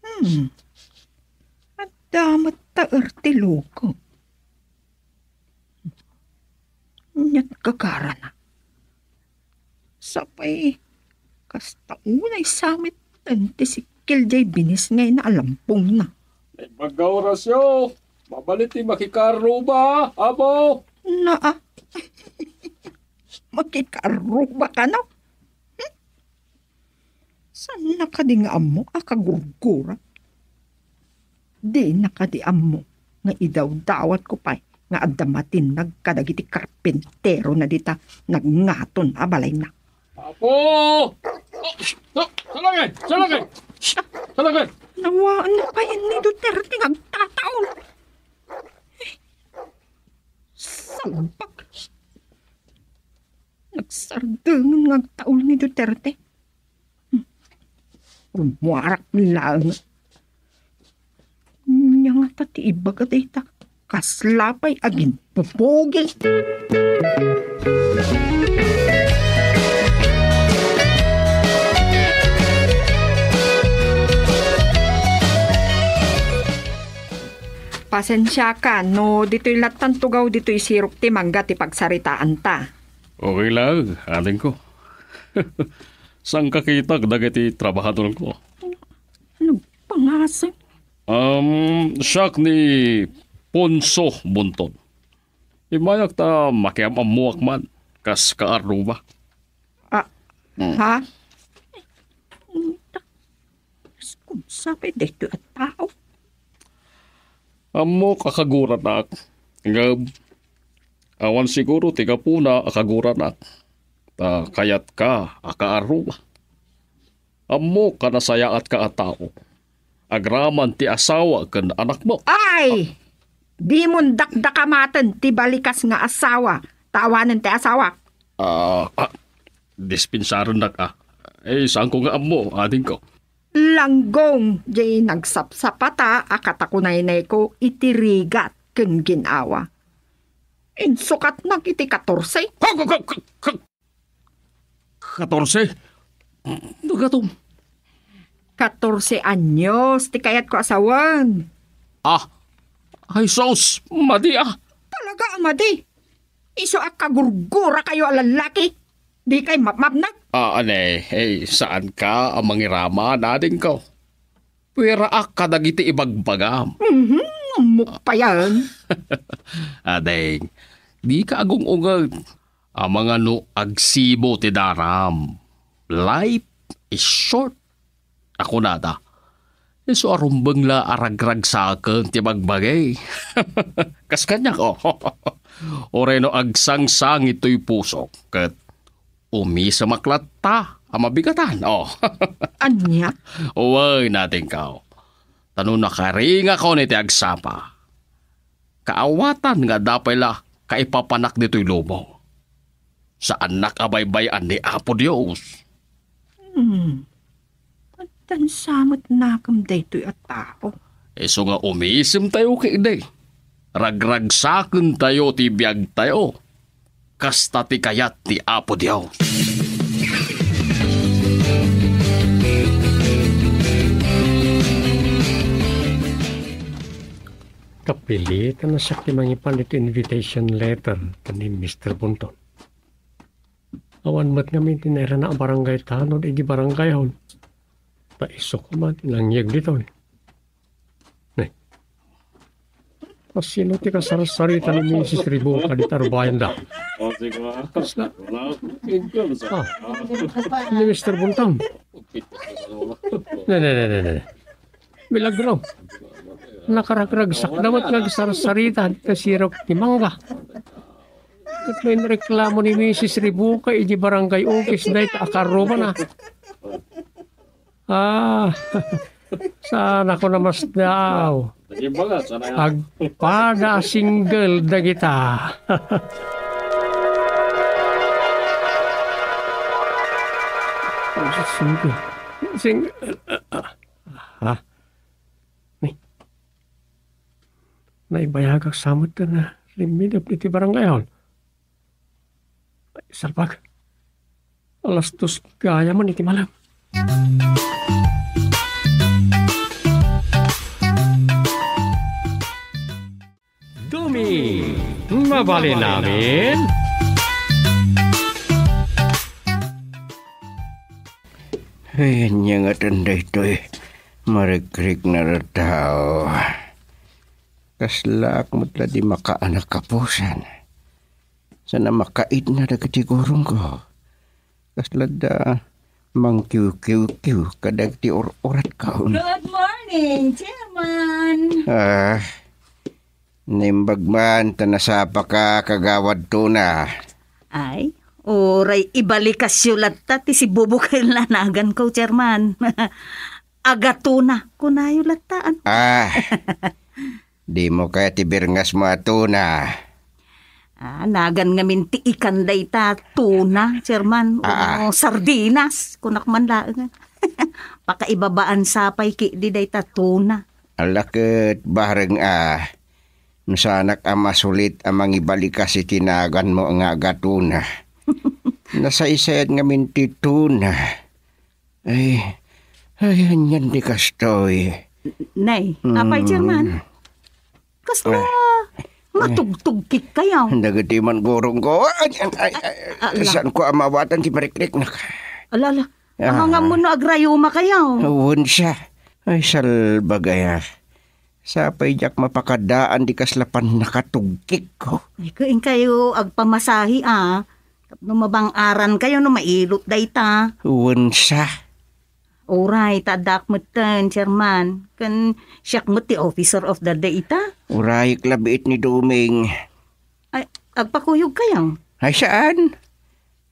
Hmm. Adda met taer ti luko. Aniat gagarana? Sapay, kasta unay samiten ti sikkel jay binisngayna a lampongna. Imbagga orasyo, mabalin ti makikaruba, apo. Naa. Makikaruba kano? Hmm? Saanna kadi nga ammo a kagurgura? Dina kadi ammo nga idawdawatko pay nga adda matinnag kadagiti karpinterona dita nagngaton a balayna. Apo! Oh, sh-, oh, salakay! Salakay! Salakay! Nawaan na pay ni Duterte nga agtataol. Salbag. Nagsardengen nga agtaol ni Duterte. Hmm. Rummuarak laeng. Ania ngata ti ibaga dayta? Kasla pay a ginpupugil. Pasensiaka no ditoy lattan tugaw ditoy sirok ti mangga ti pagsaritaanta. Okay laeng, adingko. Saan ka kitak dagiti trabahadorko? Nagpangasem. Um, siak ni Ponso Bunton. Immayak ta makiam-ammoak man, kas kaaruba. Ah, hmm. Ha? Kumsapay daytoy a tao. Ammok a kaguranak, ngem awan siguro ti gapuna a kaguranak, ta kayatka a kaaruba. Ammok a nasayaatka a tao, agraman ti asawa ken anakmo. Ay! Dimon dakdakamaten ti balikas nga asawa, ta awanen ti asawak. Ah, ah, dispensarennak, ah. Eh, saanko nga ammo, adingko. Langgong, jay nagsapsapata a katakunaynayko iti rigat ken gin-awa. Insukatnak iti katorse. Ha, ha, ha, ha, ha. Katorse? Nagatom. Katorse anyos ti kayatko a sawen. Ah, ay sus, madi ah. Talaga a madi. Isu a kagurgurakayo a lallaki. Dikay mapmapna? Ah, ane, eh, saanka a mangirama, adingko. Pueraak kadagiti ibagbagam. Mhm, ammok payen. Ading, dika agung-unget. Amangan no agsibo ti daram. Life is short, a kunada. Isu a rumbeng la a ragragsaken ti bagbagi. Kas kaniak, oh. Uray no agsangsangit toy pusok, ket umisemak latta a mabigatan, oh. Ania? Wen, adingko. Ta no nakaringakon iti agsapa, kaawatan nga adda pay la kaipapanak ditoy lubong. Saannak a baybay-an ni Apo Dios. Hmm. Addan sa met nakem daytoy a tao. Isu nga umisemtayo ketdi. Ragragsakentayo ti biagtayo. Kasta ti kayat ti Apo Dios. Kapilitan a siak ti mangipan iti invitation letter ken ni Mister Bunton. Awan met ngamin ti nairana a barangay tanod iti barangay hall. Ta isuk man ti nangyeg ditoy. Ne. Asino ti kasarsarita ni Misis Ribuka dita rubayanda? O, sige, ah. Kasla? Wala. Income sa Ah. Ni Mister Bunton. Ne, ne, ne, ne, ne. Milagro. Nakaragragsak na met nga agsarsarita dita sirok ti mangga. Ket no inreklamo ni Misis Ribuka iti barangay office dayta a karromana. Ah, saan ako namasdaw? Naging baga, sana nga. Agpada a single dagita. Single. Sing-, ah, ah, ah. Ni-, naibayagak sa met nga rimmidep iti barangay hall. Ay, salbag. Alas dos gayam iti malem. Duming, mabalin amin? Ay, ania ngaten daytoy? Marikrikna a tao. Kaslaak met la di makaanak a pusan. Saan a makaitna dagiti gurongko. Kasla da mangkiwkiwkiw kadagiti ur-uratko. Good morning, Chairman. Ah, naimbag man ta nasapaka, Kagawad Tuna. Ay, uray ibalikasyo latta ti sibubukel a naganko, Chairman. Agatuna, kunayo latta, ano? Ah, dimo kaya ti birngasmo a tuna? Ah, nagan ngamin ti ikan dayta tuna, Chairman, Ah, ah. wenno sardinas, kunak man laeng. Pakaibabaan sa pay ketdi dayta tuna. Ala ket bareng a, no saanak a masulit a mangibalikas iti naganmo nga agatuna. Nasaysayat ngamin ti tuna. Ay, ay, anian ti kastoy? Nay, apay, Mm. Chairman? Kasla Ah. matugtugkik kayo? Dagiti man gurongko. Ay, ay, ay, ay, Ah, ala. Saan ko a maawatan ti marikriknak? Ala, ala. Ah. Amangan mo no agrayuma kayo? Wen siya. Ay, salbag aya. Sapay diak mapakadaan di kasla pannakatugkikko. Ay, ken kayo agpamasahi, ah. Tapno mabang-aran kayo no mailot dayta. Wen sa. Uray, ta addaak metten, Chairman. Ken siak met ti officer of the day ita. Urayek la biit ni Duming. Ay, agpakuyog kayo? Ay, saan?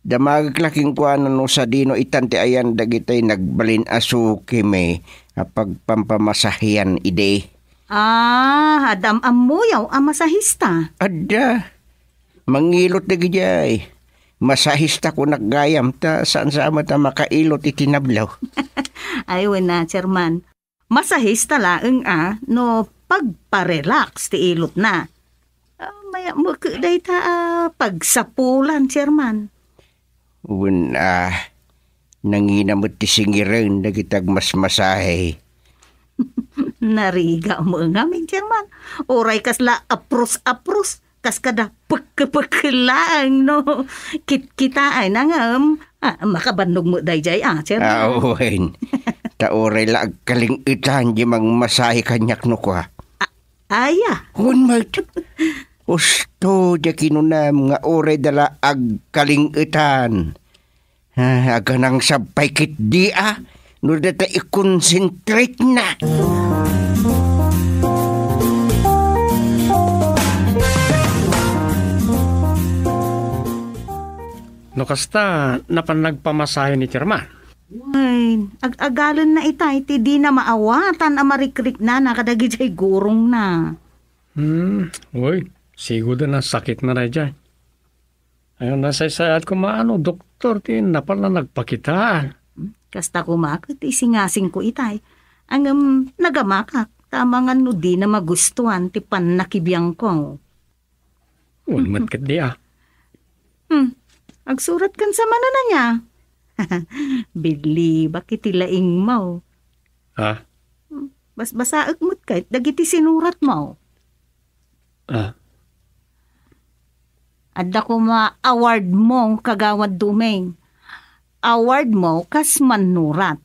Damagek la kenkuana no sadino itan ti ayan dagiti nagbalin a sukimi a pagpampamasahian idi. Ah, adda am-ammoyo a masahista? Adda. Mangilot dagidiay. Masahista kunak gayam ta saan sa met a makailot iti nablo. Ay, wen a, Chairman. Masahista laeng a no pagparelax ti ilotna. Ah, mayat met dayta a pagsapulan, Chairman. Wen a, nangina met ti singiren dagiti agmasmasahe. Narigat met ngamin, Chairman. Uray kasla apros-apros. Kas kada pekkepekke laeng no kitkitaenna ngem, ah, makabannog met daydiay, ah, Chairman. Ah, wen. Ta uray la agkaling-etan di mangmasahe kaniak no kua. Ah, aya. Wen met. Usto di kinunam nga uray da la agkaling-etan. Ah, aganang sabpay ketdi a, no data i-concentrate na. No kasta, napan nagpamasahe ni Chairman? Wen, ag-agalen na itay ti dina maawatan a marikriknana kadagiti gurongna. Hmm, uy, sigud a nasakit na daydiay. Ay, nasaysayat koma no doktor ti napan la nagpakitaan. Kasta koma ket isingasingko itay. Ngem nagamakak, ta amangan no dina magustuan ti pannakibiangko. Wen met ketdi a. Hmm, agsuratkan sa manen aya. Billibak iti laingmo. Ha? Hmm, basbasaek met ket dagiti sinuratmo. Ah. Adda koma awardmo, Kagawad Duming. Awardmo kas mannurat.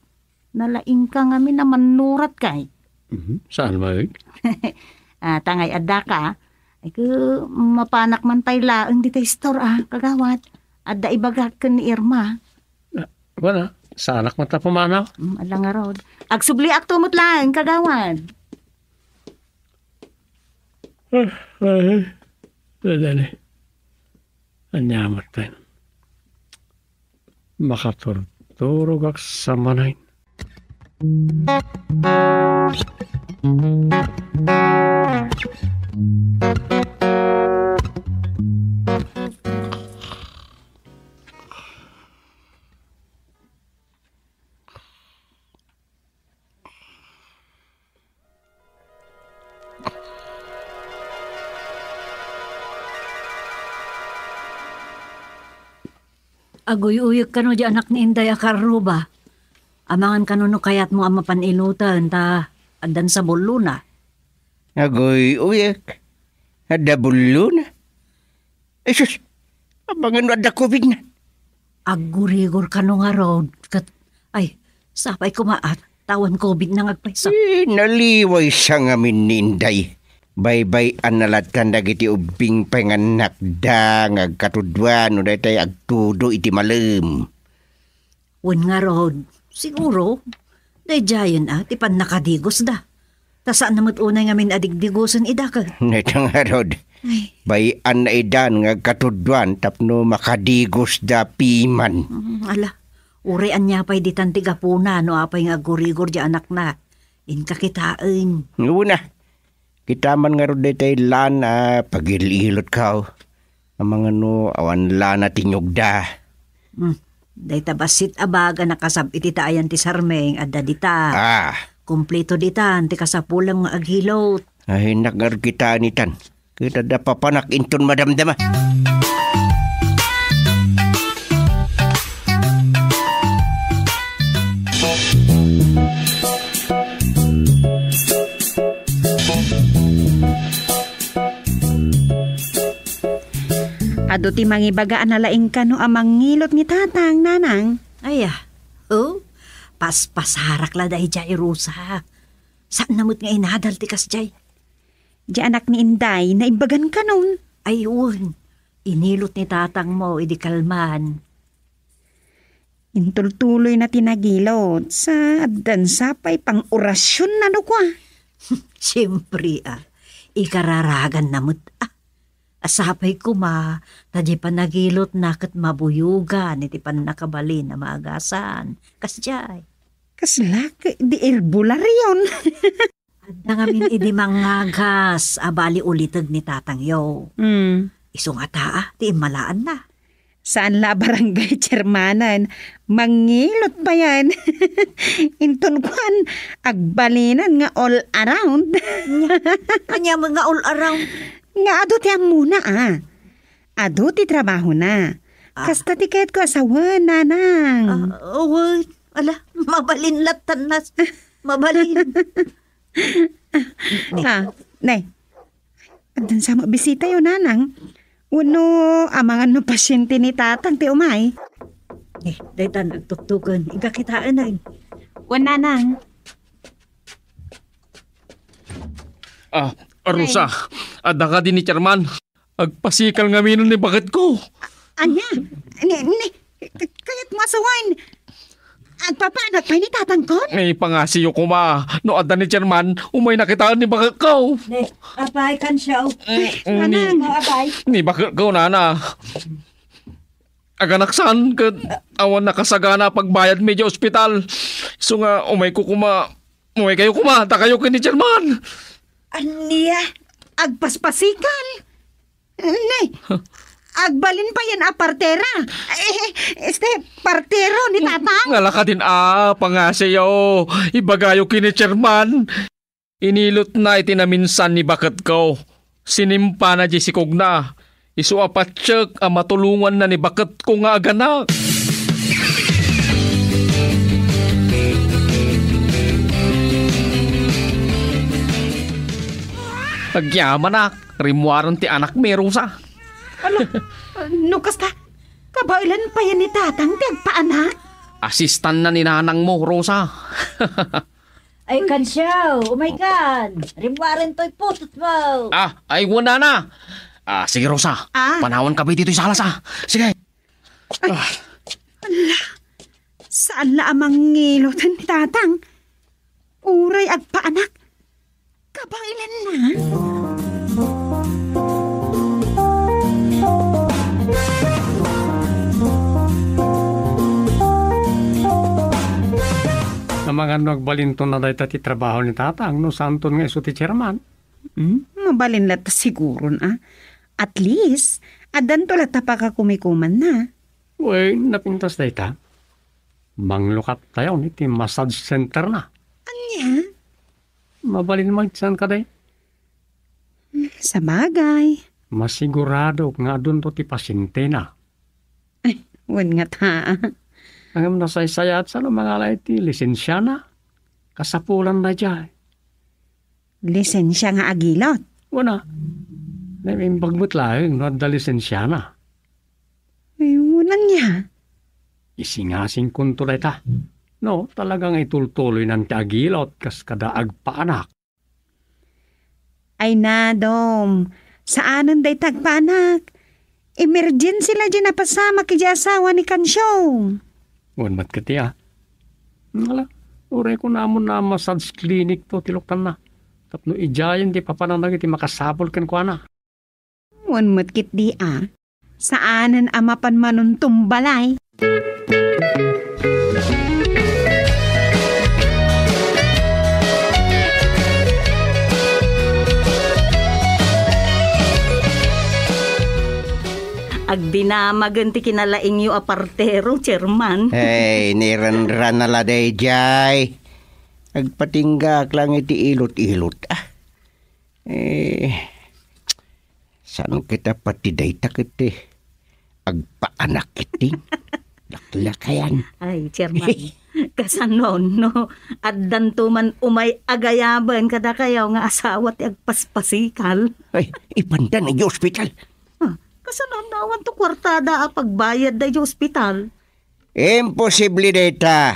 Nalaingka ngamin a mannurat kay. Mhm. Saan, Maeg? Ah, tangay addaka. Ay, ku, mapanak man pay laeng dita store, ah, Kagawad. Adda ibagak ken ni Irma. Ah, wala. Saanak man ta pumanaw. Mm, ala ngarud. Agsubliak tumot laeng, Kagawad. Ah, ay, ay. Dadali. Ania met pay? Makaturturogak sa manen. Aguy-uyek kano di anak ni Inday a karruba. Amangan kano no kayatmo a mapan iloten ta addan sabullona. Aguy-uyek? Adda bullona? Ay sus, amangan no adda COVID na. Aggurigor kano ngarud, ket, ay, sapay koma a awan COVID na nga agpayso. Eh, naliwaysa ngamin ni Inday. Baybay-anna lattan dagiti ubbing pay nga annakda nga agkatudwan no daytay agtudo iti malem. Wen ngarud, siguro, daydiayen a ti pannakadigosda. Ta saan na met unay ngamin a digdigosen ida ket. Neta ngarud, ay, bay-anna idan nga agkatudwan tapno makadigosda piman. Mm, ala, uray ania pay ditan ti gapuna no apay nga aggurigor di anakna. Inka kitaen. Una, kita man ngarud daytay lan a pagil-ilotko. Amangan no awan lana ti nyugda. Hmm. Dayta bassit a baga nakasab iti taayan ti sarmeng adda dita. Ah. Kompleto ditan ti kasapulem nga agilot. Ay, nakngarud kitaen itan. Ket adda papanak inton madamdama. Adu ti mangibaga a nalaing kano a mangilot ni Tatang, Nanang. Aya, oh, paspasarak la daydiay, Rosa. Saan na met nga inadal ti kasdiay? Di anak ni Inday, naimbagan kanon. Ay, wen. Inilot ni tatangmo idi kalman. Intultuloy na ti nagilot, sa addan sapay pang-orasyon na no kua. Siempre, ah. Ikararagan na met, ah. Asapay koma, ta di panagilot na ket mabuyogan iti pannakabalin a maagasan. Kasdiay. Kasla, di herbolarion. Adda ngamin idi mangagas a bali uliteg ni tatangyo. Mm. Isu ngata, ah, ti immalaanna. Saan la a barangay chairmanen, mangilot payen. Inton kuan, agbalinen nga all around. Ania, ania met nga all around? Nga adu ti ammona, ah. Adu ti trabahona. Ah. Kasta ti kayatko a sawen, Nanang. Ah, wen. Ala, mabalin lattan nas. Mabalin. Ne. Ah, ne. Addan sa met bisitayo, Nanang. Wenno, amangan no pasiente ni Tatang ti umay. Ne, daytan agtuktuken. Iga kitaen, ay. Wen, Nanang. Ah, Rosa, adda kadi ni Chairman? Agpasikal ngamin ni baketko. Ania? Ni, ni, kayatmo a sawen? Agpapanak pay ni tatangkon? Ay, pangasiyo koma. No adda ni Chairman, umayna kitaen ni baketko. Ne, apay, Kansiaw. Mm, Nanang. Ni, oh, apay. Ni baketko, nana. Aganaksan, ket awan nakasagana a pagbayadmi idiay ospital. Isu nga, umayko koma, umaykayo koma, dakayo ken ni Chairman. Ania? Agpaspasikal? Ne, agbalin payen a partera. Eh, este, partero ni Tatang. Ngala kadin a, pangasiyo. Ibagayo ken ni Chairman. Inilotna iti naminsan ni baketko. Sinimpana diay sikogna. Isu a patiek a matulonganna ni baketko nga aganak. Agyamanak, rimmuaren ti anakmi, Rosa. Ano? No kasta, kabaelan payen ni Tatang ti agpaanak? Asistanna ni nanangmo, Rosa. Ay, Kansiaw, umaykan. Rimmuaren toy putotmo. Ah, ay, wen, nana. Ah, sige, Rosa. Ah. Panawanka pay ditoy salas, ah. Sige. Ay, ala, saan la a mangilot ni Tatang? Uray agpaanak. Kabaelanna. Amangan no agbalinton a dayta ti trabaho ni Tatang no saanton nga isu ti chairman. Hmm, mabalin latta siguron, a. At least, addanto latta pakakumikumanna. Wen, napintas dayta. Manglukat tayo iti massage center na. Ania? Mabalin maigsan ka, day. Sabagay. Masigurado nga adunto ti pasientena. Ay, Wen nga ta. Ngem nasaysayaat sa no mangala iti lisensiana. Kasapulan daydiay. Lisensia nga agilot? Wen a. Naimbag met laeng no adda lisensiana. Ay, wen ania? Isingasingkonto dayta. No, talaga nga itultuloynan ti agilot kas kada agpaanak. Ay, nadom. Saanen dayta agpaanak. Emergency la di napasamak iti asawa ni Kansyong. Wen met ketdi a. Ala, uray kunamon a massage clinic to ti luktanna. Tapno idiayen ti papananna iti makasapul kenkuana. Wen met ketdi a. Saanen a mapan manuntumbalay. Agdinamagen ti kinalaingyo a partero, Chairman. Ay, niranrana la daydiay. Agpatinggak lang iti ilot-ilot. Ah. Eh, saan kita pati dayta ket agpaanak iti laklakayan? Ay, Chairman. Kasano no addanto man umay agayaben kadakayo nga asawa ti agpaspasikal? Ay, ipanda na di ospital. Ah, kasano no awan to kuartada a pagbayad da di ospital? Imposible dayta.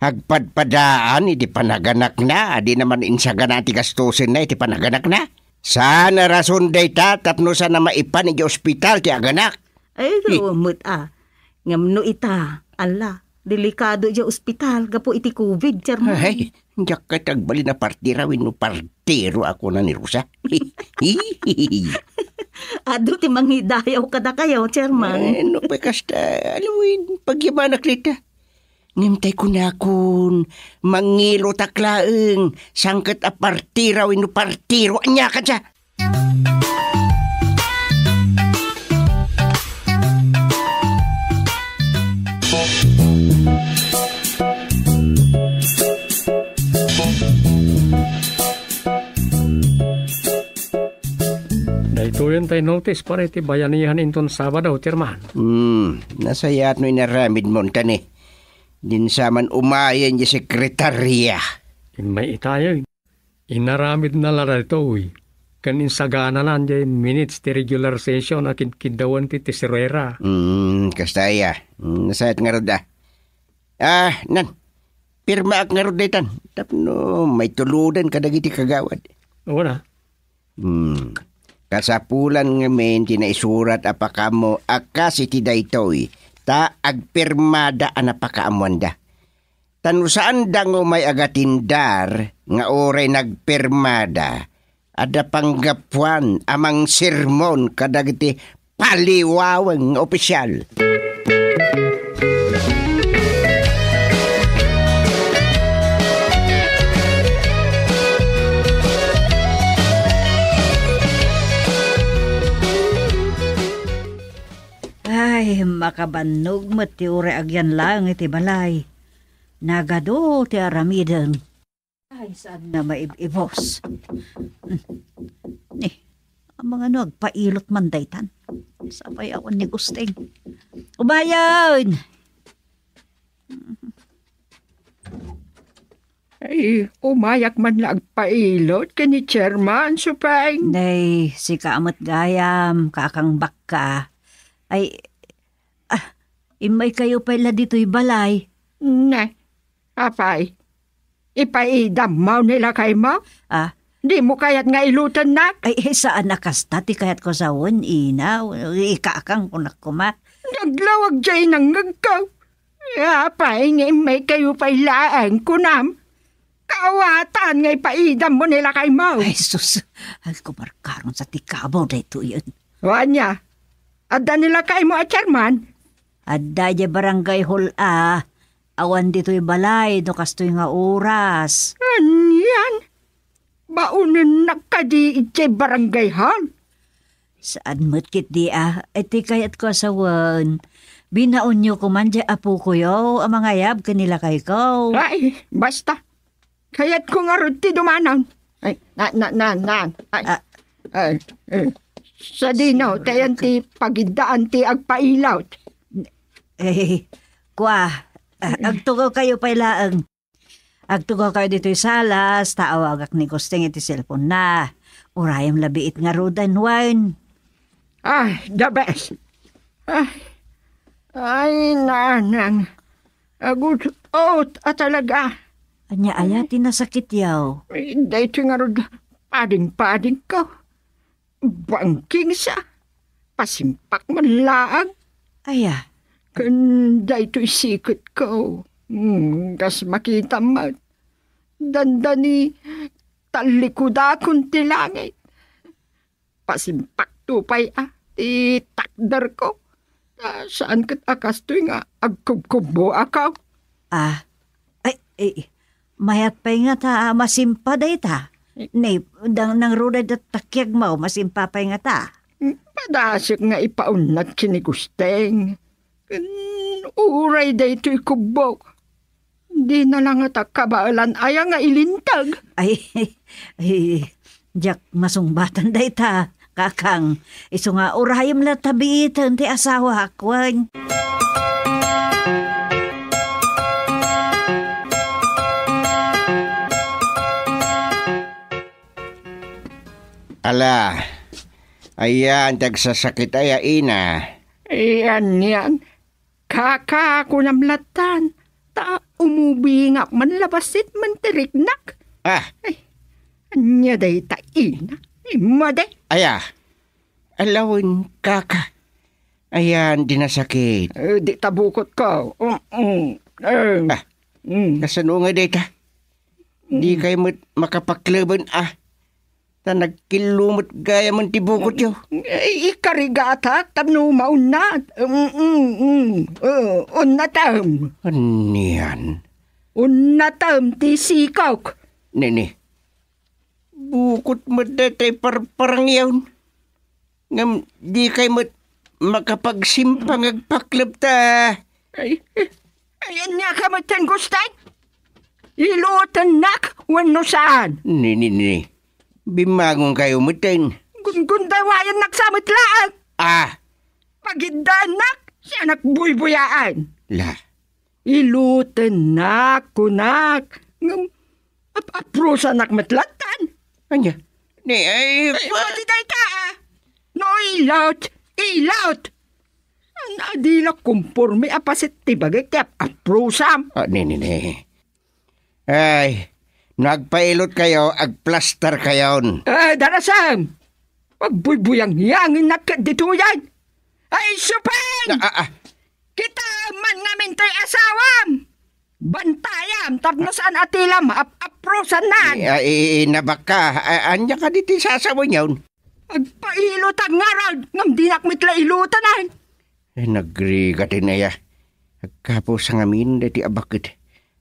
Agpadpadaan iti panaganakna, a di naman insagana ti gastusenna iti panaganakna. Saan a rason dayta tapno saan a maipan iti ospital ti aganak. Ay, hmm. Rumet a. Ngem no ita, ala, delikado iti ospital gapu iti covid, Chairman. Ay, diak ket agbalin a partira wenno partiro a kuna ni Rosa. Adu ti mangidayaw kadakayo, Chairman. Eh, no pay kasta, aliwen, pagyamanak dayta. Ngem tay kunakon, mangilotak laeng, sangket a partira wenno partiro, ania kadi? Daytoyen tay notice para iti bayanihan inton Sabado, Chairman. Hmm, nasayaat no inaramidmo, tani. Dinsa man umayen di sekretaria. Immay itayen. Inaramidna la daytoy, ken insagananan jay minutes ti regular session a kidkiddawen ti tesorera. Hmm, kasta aya. Hmm, nasayaat ngarud a. Ah, nan, pirmaak ngarud daytan. Tapno maituloden kadagiti kagawad. Wen a. Hmm. Kasapulan ngamin ti naisurat a pakaammo a kas iti daytoy, ta agpirmada a napakaammoanda. Ta no saanda nga umay agatindar nga uray nagpirmada, adda panggapuan a mangsermon kadagiti paliwaweng nga opisial. Ay, makabannog met ti uray agyan laeng iti balay. Nagadu ti aramiden. Ay, saan nga maib-ibos? Ni, amangano agpailot man daytan. Sapay awan ni Gusting. Umayen! Ay, umayak man la agpailot ken ni Chairman, Supeng. Nay, sika met gayam, kakang bakka. Ay, ah, immay kayo pay la ditoy balay. Ne, apay, ipaidammo ni lakaymo? Ah? Dimo kayat nga ilutennak? Ay, eh, saan a kasta ti kayatko sawen, ina. Ikakang kunak koma. Naglawag jay nangngegko. Apay nga immay kayo pay laeng, kunam? Kaawatan nga ipaidammo ni lakaymo. Ay, sus. Ay, kumarkaron sa ti kabaw daytoyen. O ania? Adda ni lakaymo a Chairman? Adda idiay barangay hall a. Awan ditoy balay no kastoy nga oras. Anian? Baonennak kadi idiay barangay hall? Saan met ketdi a, iti kayatko a sawen. Binaonyo koman diay apokoyo a mangayab ken ni lakayko. Ay, basta. Kayatko ngarud ti dumanon. Ay, na, na, na, na. Ay, ah, ay, eh. Sadino, tayan ti pagiddaan ti agpailot. Eh, kua, ah, agtugawkayo pay laeng. Agtugawkayo ditoy salas, ta awagak ni Gusteng iti cellphone na. Urayem la biit nga rudan, wen. Ay, the best. Ay, ay, nanang. Agut-ot a talaga. Ania aya ti nasakit yaw? Ay, daytoy ngarud, pading-pading ko. Bangkingsa. Pasimpak man laang. Aya? Ken daytoy siket ko. Hmm, kas makitam met. Dandani tallikudakon ti langit. Pasimpakto pay a ti takder ko. Ta saan ket a kastoy nga agkubkubbo a kao. Ah, ay, eh, mayat pay nga ta masimpa dayta. Ni, dang, nangruday da takiagmo, masimpa pay nga ta. Padasek nga ipaunat ken ni Gusteng. Ken uray daytoy kubbok. Dina la ngata kabaelan aya nga ilinteg. Ay, ay, diak masungbatan dayta, kakang. Isu nga urayem la ta biiten ti asawak, wen. Ala, ayan, ti agsasakit aya, ina. Ayan, yan. Kaka, kunam lattan, ta umubingak man la bassit man ti riknak. Ah. Ay, ania dayta, ina? Ay, madi. Aya? Alawen, kaka. Ayan, di nasakit. Eh, di tabukot ka. Mm, mm. Eh. Ah. Mm. Kasano nga dayta? Di Mm. kayo met makapakleben, ah. Ta nagkillo met gayam ti bukotyo. Eh, ikarigatak tapno maunnat. Mm, mm, mm. Eh, unnatem. Anian? Unnatem ti sikok. Nini, bukot met daytay parparangyon. Ngem di kay met makapagsimpang agpakleb ta. Ay, ay, ania ka met ten, Gusteng? Ilutennak wenno saan? Ni, ni, ni. Bimmangon kayo met ten. Gunggundawayannak sa met laeng. Ah. Pagiddaennak, sianak buybuyaan. La. Ilutennak, kunak. Ngem, ap-aprosanak met lattan. Ania? Ni, ay, Ay, pa- madi dayta, ah. No, ilot, ilot. An-, adi la kumporme a paset ti bagik ti ap-aprosam. Ah, ni, ni, ni. Ay, no agpailot kayo, agplaster kayon. Eh, darasam! Agbuybuyangyangin ket ditoyen. Ay, Supeng! Ah, ah, ah. Kita man ngamin toy asawam! Bantayam, tapno saan a ti la maap-aprosanan. Eh, ah, eh, eh, nabakka. Ah, ania kadi ti sasawen yon? Agpailot a ngarud, ngem dinak met la ilutanan. Eh, nagrigat in aya. Agkapo sa ngamin daytoy a baket.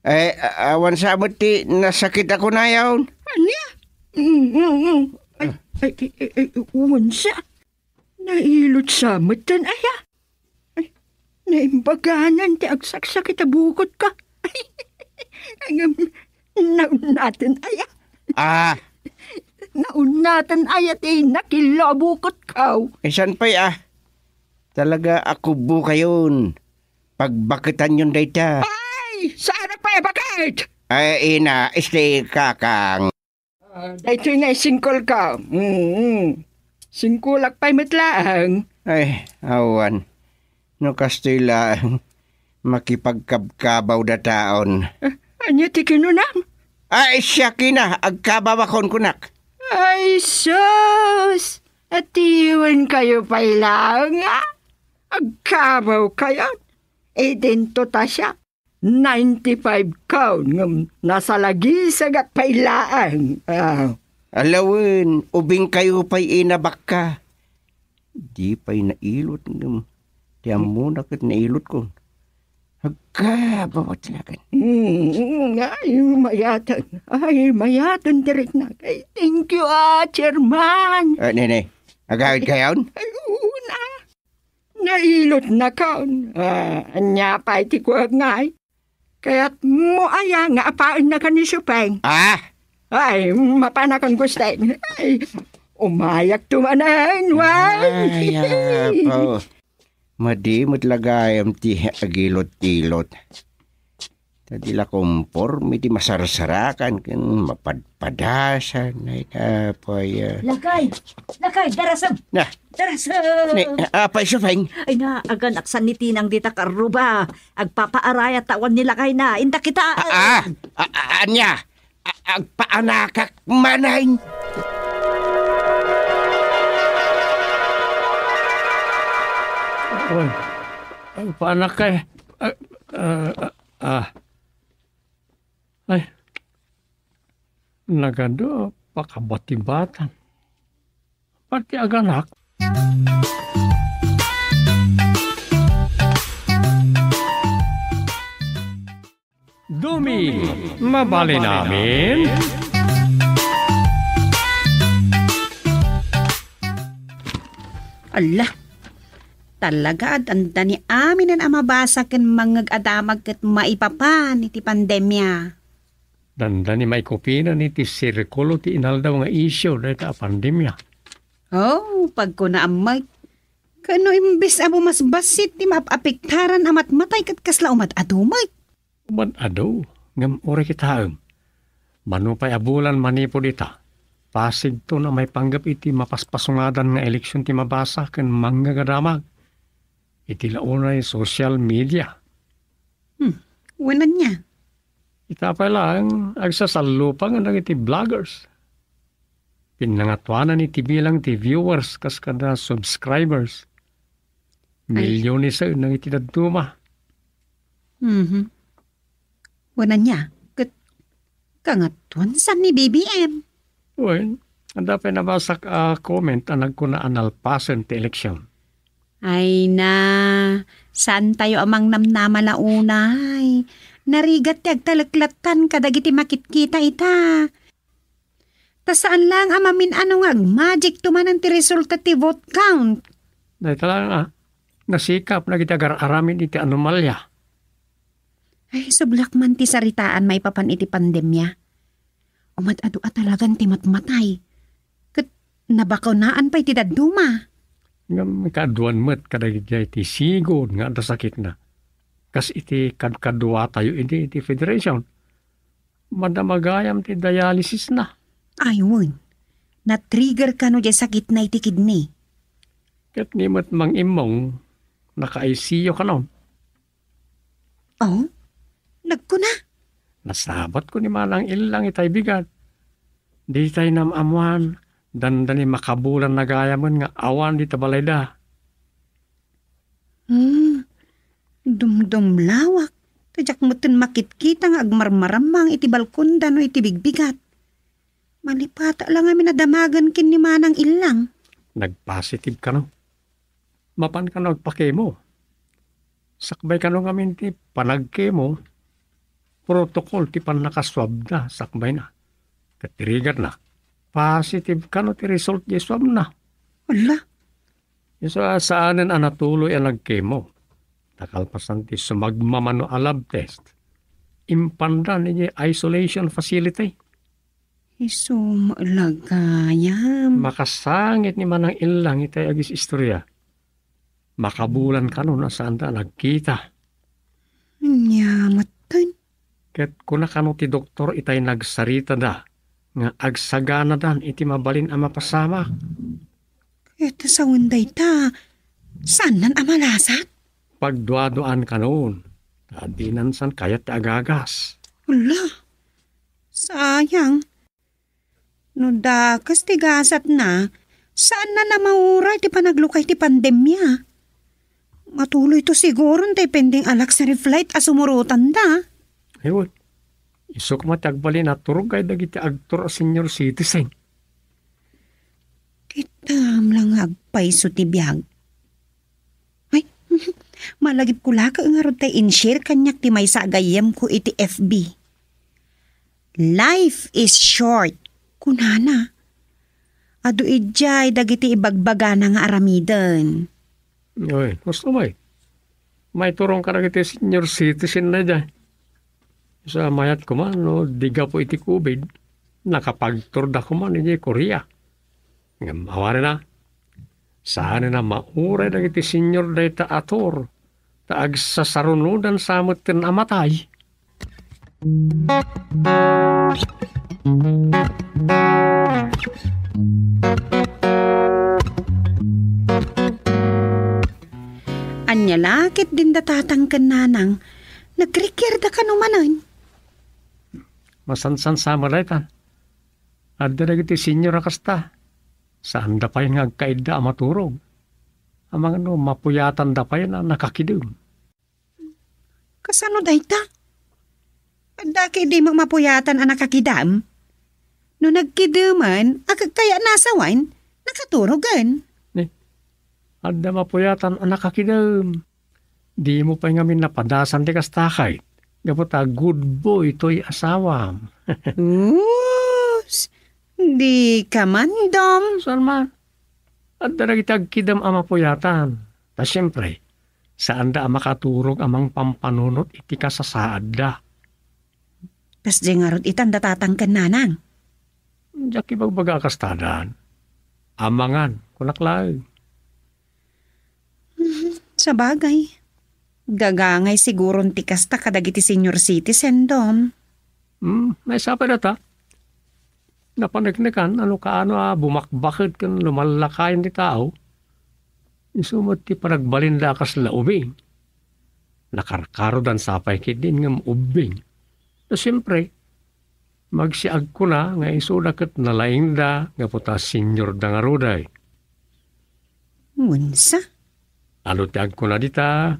Eh, a-, awan sa met ti nasakit a kunayon. Ania? Mm, mm, mm. Ay, Ah. ay, ay, ay, ay, awan sa. Nailot sa met ten aya. Ay, naimbaganan ti agsaksakit a bukot ka. Ay, ngem, naunnaten aya. Ah. Naunnaten aya ti nakillo a bukot ka. Eh, saan pay, ah? Talaga a kubbo kayon. Pagbaketanyon dayta. Ay, saanak pay a baket? Ay, ina, este, kakang. Ah, daytoy nga isingkolko. Mm. Singkolak pay met laeng. Ay, awan. No kastoy laeng, makipagkabkabaw dataon. Ah, ania ti kinunam? Ay, siak ina, agkabawakon kunak. Ay, sus! Atiwen kayo pay laeng, a? Agkabaw kayon? Idinto ta siak. Ninety-five kaon ngem nasalagisagak pay laeng. Ah. Alawen, ubing kayo pay ina bakka. Di pay nailot ngem ti ammona ket nailot ko. Agkabaw a talagan. Mm, ay, mayaten. Ay, mayaten ti riknak. Ay, thank you, ah, chairman. Ah, nene, agawid kayon? Ay, oo na. Nailotnakon. Ah, ania pay ti kuak ngay? Kayatmo aya nga apaennakan ni Supeng? Ah! Ay, mapanakon, Gusteng. Ay, umayakto manen, wen. Ay, apo. Madi met la gayam ti agilot-ilot. Ta di la komporme ti masarsarakan ken mapadpadasan. Ay, apay, ah. Lakay! Lakay, darasem! Na. Darasem! Ni, apay, Supeng? Ay na, aganaksan ni Tinang dita karruba. Agpapaarayat ta awan ni lakayna. Inda kita. Ah, ah, ah, ah, ania? A-, agpaanakak manen. Oy, agpaanak kay, ah, ah, ah. Ay, nagadu, pakabatibatan. Pati aganak. Duming, mabalin amin? Ala, talaga, adda ni aminen a mabasa ken mangngeg a damag ket maipapan iti pandemia. Dandani maikupinen iti sirkulo ti inaldaw nga isyu dayta a pandemia. Oh, pagkunaam met. Ken no imbes a bumasbassit ti maap-apektaran a matmatay ket kasla umad-adu met. Umad-adu, ngem uray kitaem. Mano pay a bulan manipud ita, pasigton a maipanggep iti mapaspasungadan nga eleksion ti mabasa ken mangngeg a damag. Iti la unay social media. Hmm, wen ania? Ita pay laeng, agsasallupangen dagiti vloggers. Pinnangatuanan iti bilang ti viewers kas kada subscribers. Ay. Milyones dagiti dadduma. Mhm. Wen ania? Ket kangatuan saan ni B B M? Wen, adda pay nabasak a comment a nagkuna a nalpasen ti eleksyon. Ay na, saantayo a mangnamnama la unay. Narigat ti agtaleklattan kadagiti makitkita ita. Ta saan laeng a mamin-ano nga agmagicto manen ti resulta ti vote count. Dayta laeng a nasikap dagiti agar-aramid iti anomalia. Ay, sublak man ti saritaan maipapan iti pandemia. Umad-adu a talagan ti matmatay. Ket nabakunaan pay ti dadduma. Ngem kaaduan met kadagiti sigud nga adda sakitna. Kas iti kadkaduatayo idi iti federation. Madamagayam ti dialysisna. Ay, wen. Na-trigger kano diay sakitna iti kidney. Ket ni met mangimmong, naka-I C U kanon. Oh? Nagkuna? Nasabatko ni Manang Illang itay bigat. Ditay nam-ammuan, dandani makabulan na gayamen nga awan dita balayda. Hmm. Dumdumlawak. Ta diak metten makitkita nga agmarmarammang iti balkonda no iti bigbigat. Malipata la ngamin a damagen ken ni Manang Illang. Nagpositive kano. Mapan kano agpakemo. Sakbay kano ngamin ti panagkemo, protocol ti pannakasuabda sakbayna. Ket ti rigatna, positive kano ti result ti suabna. Ala. Isu a saanen a natuloy a nagkemo. Ta kalpasan ti sumagmamano a lab test, impandan idiay isolation facility. Isu met la gayam. Makasangit ni Manang Illang itay agis-istorya. Makabulan kano a saanda a nagkita. Ania metten? Ket kuna kano ti doktor itay nagsaritada nga agsaganadan iti mabalin a mapasamak. Ket sawen dayta, saannan a malasat? Pagduaduaan kanon, ta dinan san kayat ti agagas. Ala, sayang. No dakes ti gasatna, saanna a mauray ti panaglukay ti pandemia. Matuloyto siguron ti pending a luxury flight a sumurotanda. Ay, wen. Isu koma ti agbalin a turgay dagiti agtor a senior citizen. Kitam la nga agpayso ti biag. Ay, malagipko la ket ngarud tay in-share kaniak ti maysa a gayyemko iti F B. "Life is short," kunana. Adu idiay dagiti ibagbagana nga aramiden. Oy, husto, may. Maiturong kadagiti senior citizen na idiay. Sa mayat koma, no, di gapu iti covid, nakapagturda koma idiay Korea. Ngem awanen a, Saanen a mauray dagiti senior dayta a tour, ta agsasarunodansa metten a matay. Ania la ketdin da tatang ken nanang? Nagrikiarda kano manen? Masansan sa met daytan. Adda dagiti senior a kasta. Saanda pay nga agkaidda a maturog. Amangan no mapuyatanda pay a nakakidem. Kasano dayta? Adda ketdi mapuyatan a nakakidem? No nagkidemen, agkayat nasawen, nakaturogen. Ni, adda mapuyatan a nakakidem. Dimo pay ngamin napadasan ti kasta, Kate. Gapu ta good boy toy asawam. Us, dika man, Dom. Saan man? Adda dagiti agkidem a mapuyatan. Ta siempre, saanda a makaturog a mangpampanunot iti kasasaadda. Kasdiay ngarud itan da tatang ken nanang. Diak ibagbaga a kastadan. Amangan, kunak laeng. Mhm, sabagay. Gagangay siguron ti kasta kadagiti senior citizen, Dom. Hmm, maysa pay dayta. Napaneknekan a no kaano a bumakbaket ken lumallakayen ti tao, isu met ti panagbalinda a kasla ubing. Nakarkarodansa pay ketdin ngem ubbing. Ta siempre, magsiagkuna nga isuda ket nalaingda gapu ta seniorda ngarud ay. Ngem sa? Adu ti agkuna dita,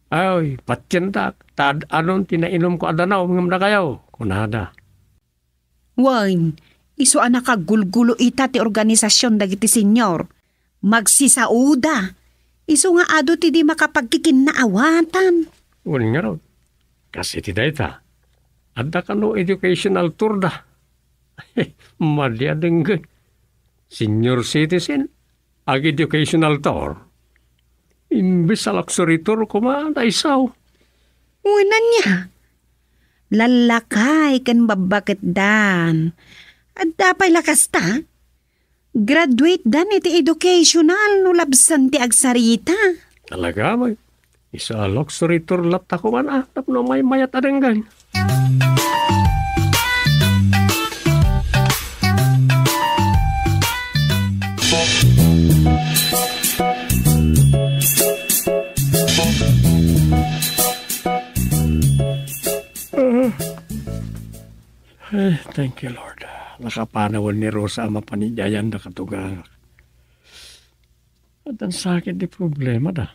"Ay, patiendak, ta ad-adun ti nainumko a danum ngem dakayo," kunada. Wen, isu a nakagulgulo ita ti organisasion dagiti senior. Magsisaoda. Isu nga adu ti di makapagkikinnaawatan. Wen ngarud, kas iti dayta, adda kano educational tour da. Madi a denggen. Senior citizen, ag-educational tour. Imbes a luxury tour koma, daysaw. Wen ania? Lallakay ken babbaketdan. Adda pay la kasta? Graduate dan iti educational no labsan ti agsarita. Talaga, may. Isu a luxury tour latta koma, ah, tapno maymayat a denggen. Ay, thank you, Lord. Nakapanawen ni Rosa a mapan idiay da katugangak. Addan sakit ti problema da.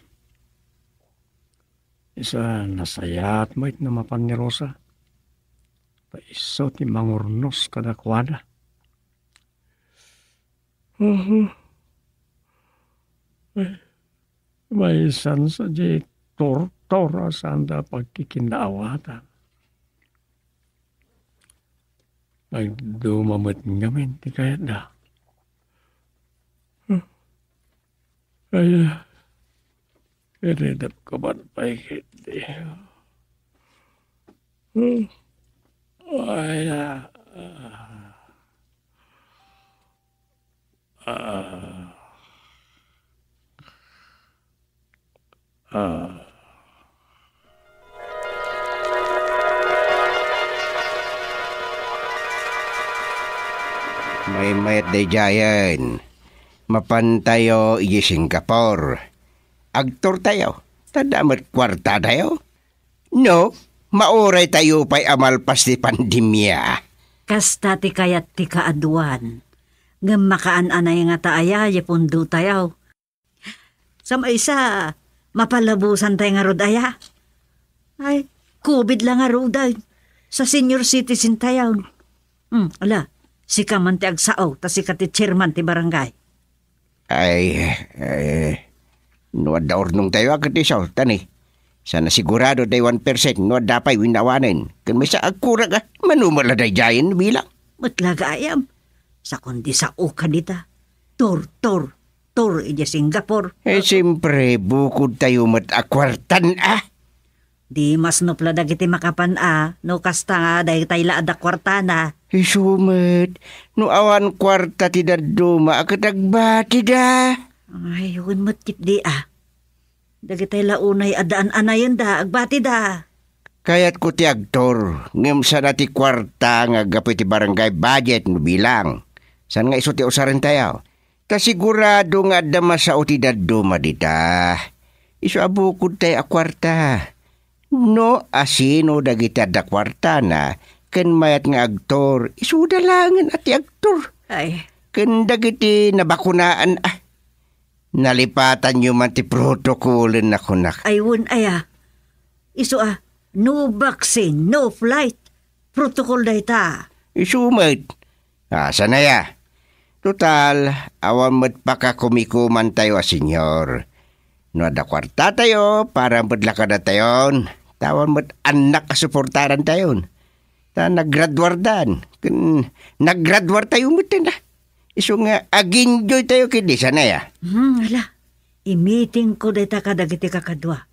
Isu a nasayaat met no mapan ni Rosa. Ta isu ti mangurnos kadakuada. Mhm. Eh, maysan sa di tortor a saanda pagkikinnaawatan. Nagduma met ngamin ti kayatda. Huh. Ay, iridap ko man pay ketdi. Hmm. Ay, ah, ah. Ah. Ah. Maymayat daydiayen. Mapantayo iti Singapore. Agtourtayo. Ta adda met kuartatayo. No, mauraytayo pay a malpas ti pandemia. Kasta ti kayat ti kaaduan. Ngem makaan-anay ngata aya ti pundotayo? Sa maysa, mapalabusantayo ngarud aya? Ay, covid la ngarud ay. Sa senior citizen tayo. Hmm, ala, sika man ti agsao, ta sika ti chairman ti barangay. Ay, ay, no adda urnongtayo a ket isu, ta ni, sa nasigurado tayo one percent, no adda pay wenno awanen. Ken maysa agkurak a, mano met la daydiayen bilang. Met la gayam. Sa kundi sao ka dita. Tour, tour, tour idiay Singapore. Eh, siyempre, bukodtayo met a kuartan, ah. Di masnop la dagiti makapan a, no kasta nga daytay la adda kuartana. Isu met, no awan kuarta ti dadduma a ket agbatida. Ay, wen met ketdi a. Dagitay la unay a daan-anayenda, agbatida. Kayatko ti agtor, ngem saan a ti kuarta nga aggapu iti barangay budget no bilang. Saan nga isu ti usarentayo? Ta sigurado nga adda masao ti dadduma dita. Isu a bukodtayo a kuarta. No asino dagiti adda kuartana ken mayat nga agtor, isuda laengen a ti agtor. Ay. Ken dagiti nabakunaan, ah, nalipatanyo man ti protokolen a kunak. Ay, wen aya. Isu a, no vaccine, no flight. Protocol dayta. Isu met. Asa na ya? Total, awan met pakakumikumantayo a senior. No adda kuartatayo, para met la kadatayon, ta awan met annak a suportarantayon. Ta naggraduardan, ken naggraduartayo met na. Isu nga, ag-enjoytayo ketdi, saan aya? Hmm, ala. Imitingko dayta kadagiti kakadua.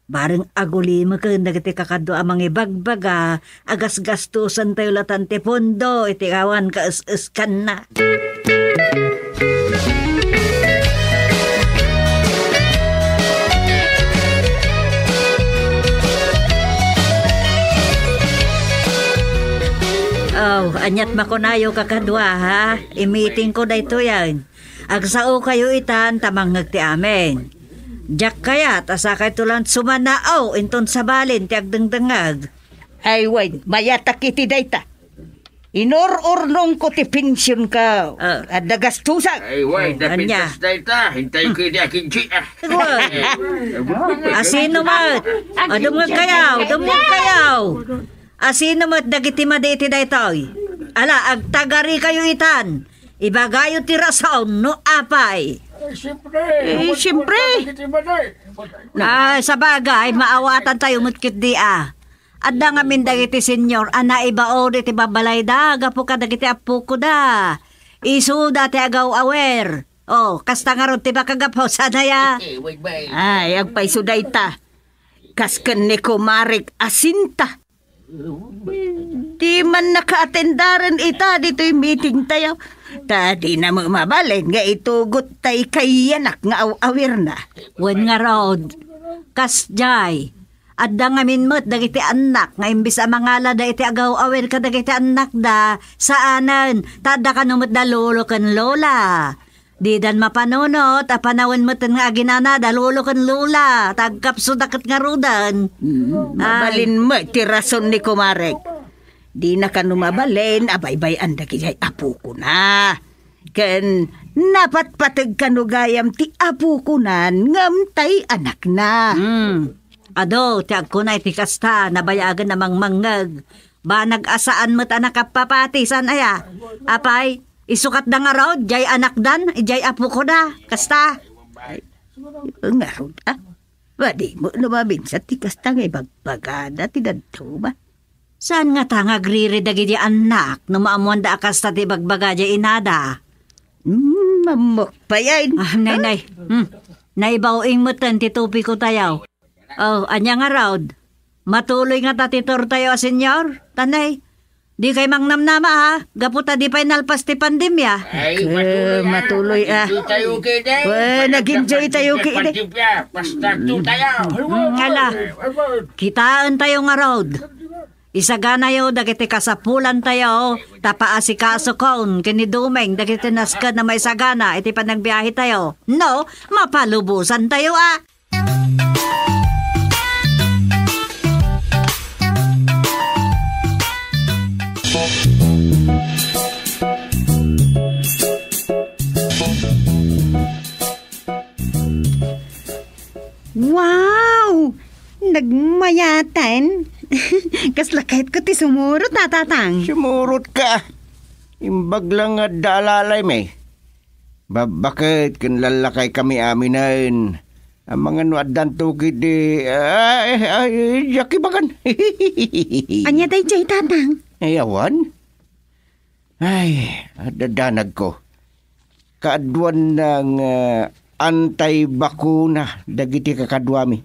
Bareng agulimeken dagiti kakadua a mangibagbaga a gasgastosantayo latan ti pondo iti awan kaes-eskanna. Oh, aniat makunayo, kakadua, ha? Imitingko daytoyen. Agsaokayo itan ta mangngeg ti amin. Diak kayat a sakayto lan sumanao inton sabali ti agdengdengngeg. Ay, wen, mayatak iti dayta. Inur-urnongko ti pensionko. Ah. Adda gastusak. Ay, wen, Oh, ania? Napintas dayta. Hintay ko idi akin G, ah. Wen. Asino met? Adumngeg kayo, dumngeg kayo. Asino met dagiti madi iti daytoy? Ala, agtagarikayo itan. Ibagayo ti rason no apay. Eh, siyempre. Ay, siyempre. Ay, sabagay, maawatantayo met ketdi a. Adda ngamin dagiti senior a naibaon iti babalayda gapu kadagiti appokoda. Isuda ti agaw-awer. Oh, kasta ngarud ti makagapu, saan aya? Eh, wait, wait. Ay, agpayso dayta. Kas ken ni Kumarek a Sinta. Di man naka-attendaren ita ditoy meeting tayo. Ta di na mabalin nga itugot tay kayanak nga aw-awirna. Wen ngarud, kasdiay, adda ngamin met dagiti annak nga imbes a mangalada iti agaw-awir kadagiti annakda, saanen, ta adda kano met da lolo ken lola. Didan mapanunot a panawen metten nga aginana da lolo ken lola, ta agkapsoda ket ngaruden. Mm, Ay. Mabalin met ti rason ni Kumarek. Dina kano mabalin a baybay-an dagiti apokona. Ken napatpateg kano gayam ti apokonan ngem tay anakna. Mm. Adu ti agkuna iti kasta, nabayagen a mangmangngeg. Banag a saan met a nakappapati, saan aya? Apay, isu ket da ngarud, jay anakdan, jay apokoda, kasta. Ay, ngarud, ah? Madi met no mabinsat ti kasta nga ibagbagada ti dadduma. Saan ngata nga agriri dagiti annak no maammoanda a kasta ti ibagbaga jay inada? Hmm, ammok pay ay. Ah, nay, nay. Hmm. Naibaw-ing metten ti topiko tayo. Oh, ania ngarud? Matuloy ngata ti tour tayo a senior? Tanay, dikay mangnamnama, ha? Gapu ta di pay nalpas ti pandemia. Ay, Ke, matuloy, ah. Matuloy, ah. Enjoy tayo kede. Well, nag-enjoy tayo kede. Pandemia, basta to tayo. Mm, ala. Kitaen tayo ngarud. Isaganayo dagiti kasapulan tayo, ta paasikasokon ken ni Dumeng dagiti nasken a maisagana iti panagbiahe tayo. No, mapalubosan tayo, ah. Wow! Nagmayatan. Kasla kayatko ti sumurot, a, Tatang. Sumurot ka. Imbag lang nga adda alalaymi. Babbaket ken lallakaykami aminen. Amangan no addanto ketdi, ay, ay, diak ibagan. Ania daydiay, Tatang? Ay, awan. Ay, adda danagko. Kaaduanna nga antay-bakuna dagiti kakaduami.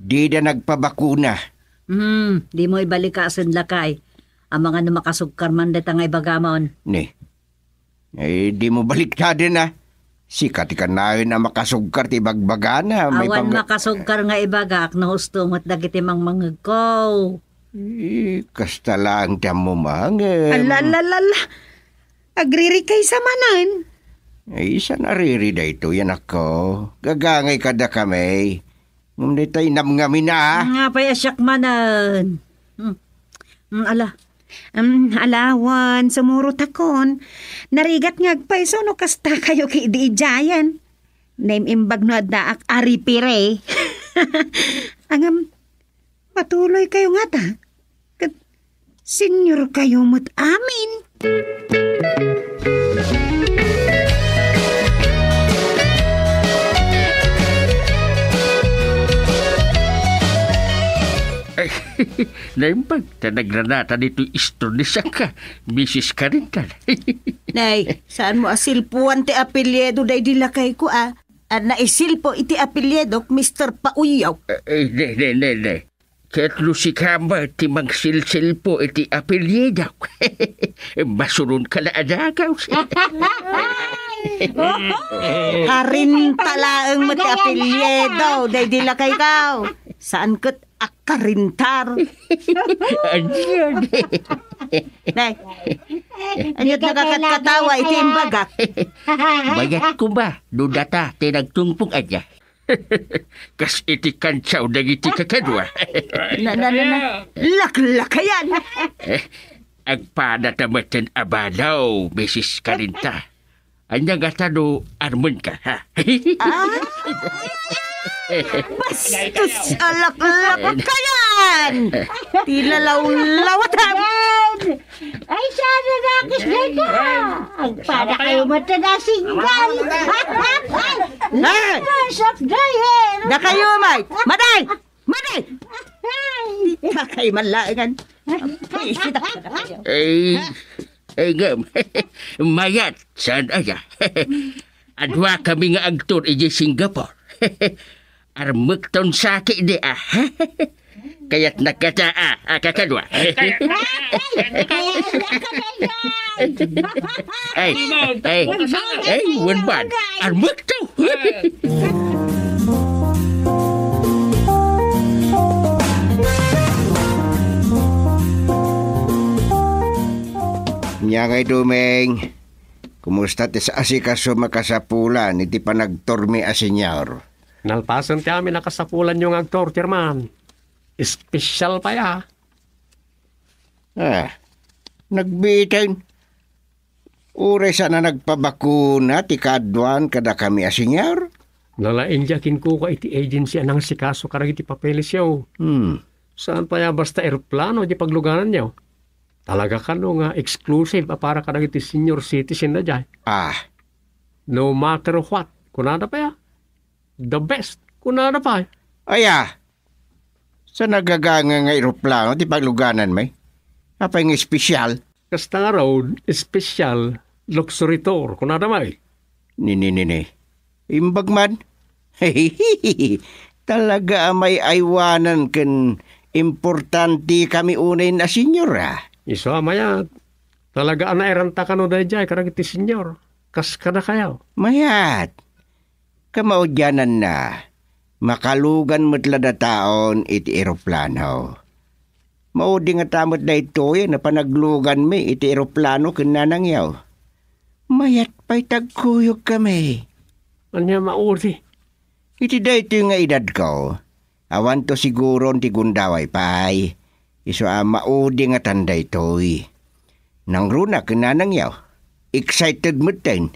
Dida nagpabakuna. Hmm, dimo ibalikasen, lakay. Amangan no makasukar man dayta nga ibagamon. Ni. Ay, dimo baliktaden, ah. Sika ti kanayon a makasugkar ti ibagbagana, may Awan pang- makasugkar nga ibagak no husto met dagiti mangmangegko. Eh, kasta laeng ti ammom, ngem Alla, alla, alla, alla. Agririkaysa manen. Ay, saan a riri daytoy, anakko? Gagangay kadakami. Ngem daytoy namngamina, a. Nga pay a siak manen. Hmm. Hmm, ala. Hmm, ala wen, sumurotakon. Narigat nga agpayso no kasta kayo ki di idiayen. Naim-imbag no addaak a ripire. Ngem, patuloy kayo ngata. Ket senior kayo met amin. Ay, naimbag ta nagranata ditoy istor ni Saka, Misis Karintan. Nay, saan mo a silpuan ti apelyido daydi lakayko, a? A naisilpo iti apelyidok, Mister Pauyaw. Eh, eh, ne, ne, ne, ne. Ket no sika met ti mangsilsilpo iti apelyidok, masuronka la a dagaw. Karinta laeng met ti apelyido, daydi lakayko. Saan ket a karintar. Ania? Nay, ania ti nakakatkatawa iti imbagak? Mayat koma, no data ti nagtungpong ania. Kas iti kantao dagiti kakadua. Na, na, na, na. Laklakayan! Eh, agpadata metten a balo, Misis Karinta. Ania ngata no armenka, ha? Ah? Bastos a laklakayan! Ti lalawlawatan! Ay, sana nakis dito! Agpada kayo met a single! Hey! First of the year! Dakayo, Mike! Maday! Maday! Ay! Kakay malaengan! Ay, sita! Ay, ay, ngem. Mayat, saan aya? Adua kami nga agtour iti Singapore. Armekton saki di, a. Kayat nagkata, a, a, kakadua. Ay, ay, ay, wen man, armekto. Nia ngay, Dumeng, kumusta ti asikaso makasapulan iti panagturmi a senior? Nalpasen ti amin a kasapulanyo nga agtour, Chairman. Espesyal pay a. Ah, nagbiiten. Uray saan a nagpabakuna ti kaaduan kadakami a senior? Nalaing diay a kinkukua iti agency a nangasikaso kadagiti papelesyo. Hmm. Saan pay a basta eroplano ti paglugananyo. Talaga kano nga exclusive a para kadagiti senior citizen daydiay. Ah. No matter what, kunada pay a, the best, kunada pay. Aya, sa nagaganga nga eroplano ti paglugananmi? Apay nga espesyal? Kasta ngarud, espesyal, luxury tour, kunada may. Ni, ni, ni, ni. Imbag man. Talaga a may aywanan ken importante kami unay a senior, a. Isu a mayat. Talaga a nairanta kano daydiay kadagiti senior. Kas kadakayo. Mayat. Kamaudiananna, makalugan met la dataon iti eroplano. Maudi ngata met daytoy a panagluganmi iti eroplano ken nanangyo. Mayat pay tagkuyogkami. Ania maudi? Iti daytoy nga edadko, awanto siguron ti gundaway pay. Isu a maudi ngatan daytoy. Nangruna ken nanangyo. Excited metten.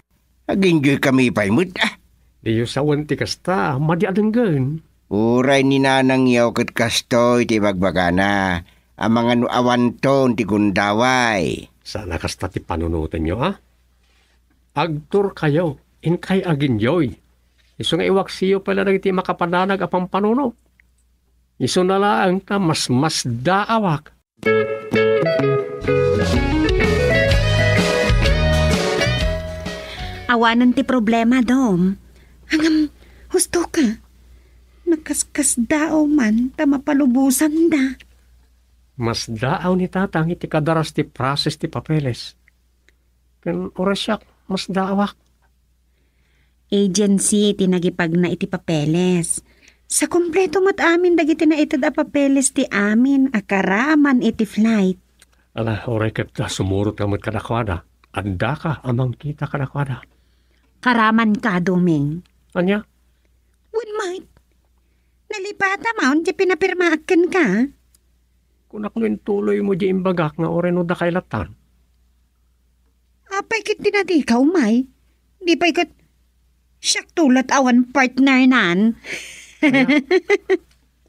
Ag-enjoy kami pay met, a. Diyo sawen ti kasta, madi a denggen. Uray ni nanangyo ket kastoy ti ibagbagana, amangan no awanton ti gundaway. Saan a kasta ti panunotenyo, a? Agtour kayo, inkay ag-enjoy. Isu nga iwaksiyo pay la dagiti makapadanag a pampanunot. Isuna laeng ta masmasdaawak. Awanen ti problema, Dom. Ngem, husto ka. Nakaskasdaaw man ta mapalubosanda. Masdaaw ni Tatang iti kadaras ti process ti papeles. Ken uray siak, masdaawak. Agency ti nagipagna iti papeles. Sa kompleto met amin dagiti naited a papeles ti amin a karaman iti flight. Ala, uray ket ta sumurot ka met kadakuada. Addaka a mangkita kadakuada. Karaman ka, Doming. Ania? Wen met. Nalipata man ti pinapirmaak kenka. Kunak no intuloy mo di imbagak nga uray no dakay latan. Apay ket dinadi ka umay? Di pay ket siak tulat awan partner nan.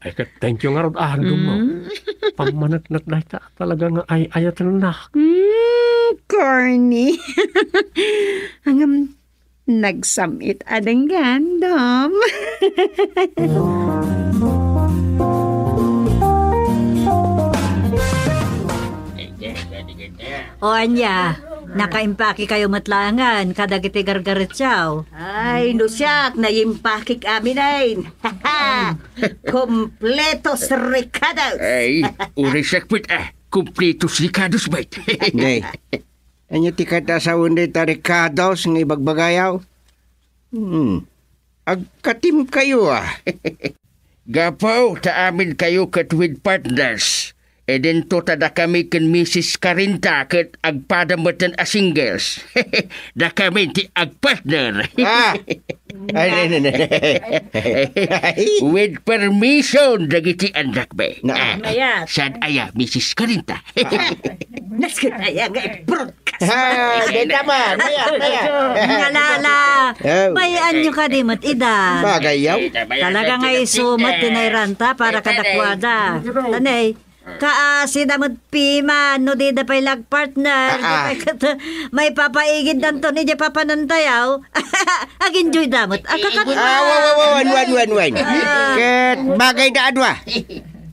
Ay, ket thank you ngarud, ah, Dong, no? Mm. Pammaneknek dayta talaga nga ay-ayatennak. Mm, corny. Ngem, nagsam-it a denggan, Dom. O ania, nakaimpake kayo met laengen kadagiti gargaretsaw? Ay, no siak, naimpakek amin. Kompletos rekados. Ay, uray siak met, ah, kompletos rekados met. Nay, ania ti kadasawen dayta rekados nga ibagbagayo? Hmm. Agkatim kayo, ah. Gapu ta amin kayo ket with partners. Idinto ta dakami ken Missus Carinta ket agpada metten a singles. Dakami ti agpartner. Ah. Ay, nay, nay, nay. With permission dagiti annakmi. Na. Ah, Mayat. Saan aya, Missus Carinta? Nasken aya nga ibrot. Ah, dita man. Maya, maya. Ngalala. Oh. Bayaanyo kadi met ida. Bagay yaw. Talaga nga isu met ti nairanta para kadakuada. Tanay, kaasida met piman no dida pay lag partner. Ah, ah. Di pay ket maipapaigid danton idiay papanantayo. Ag-enjoy da met. Agkakat-, ah, wa, wa, wa, wen, wen, wen, wen. Ah. Ket bagay da a dua.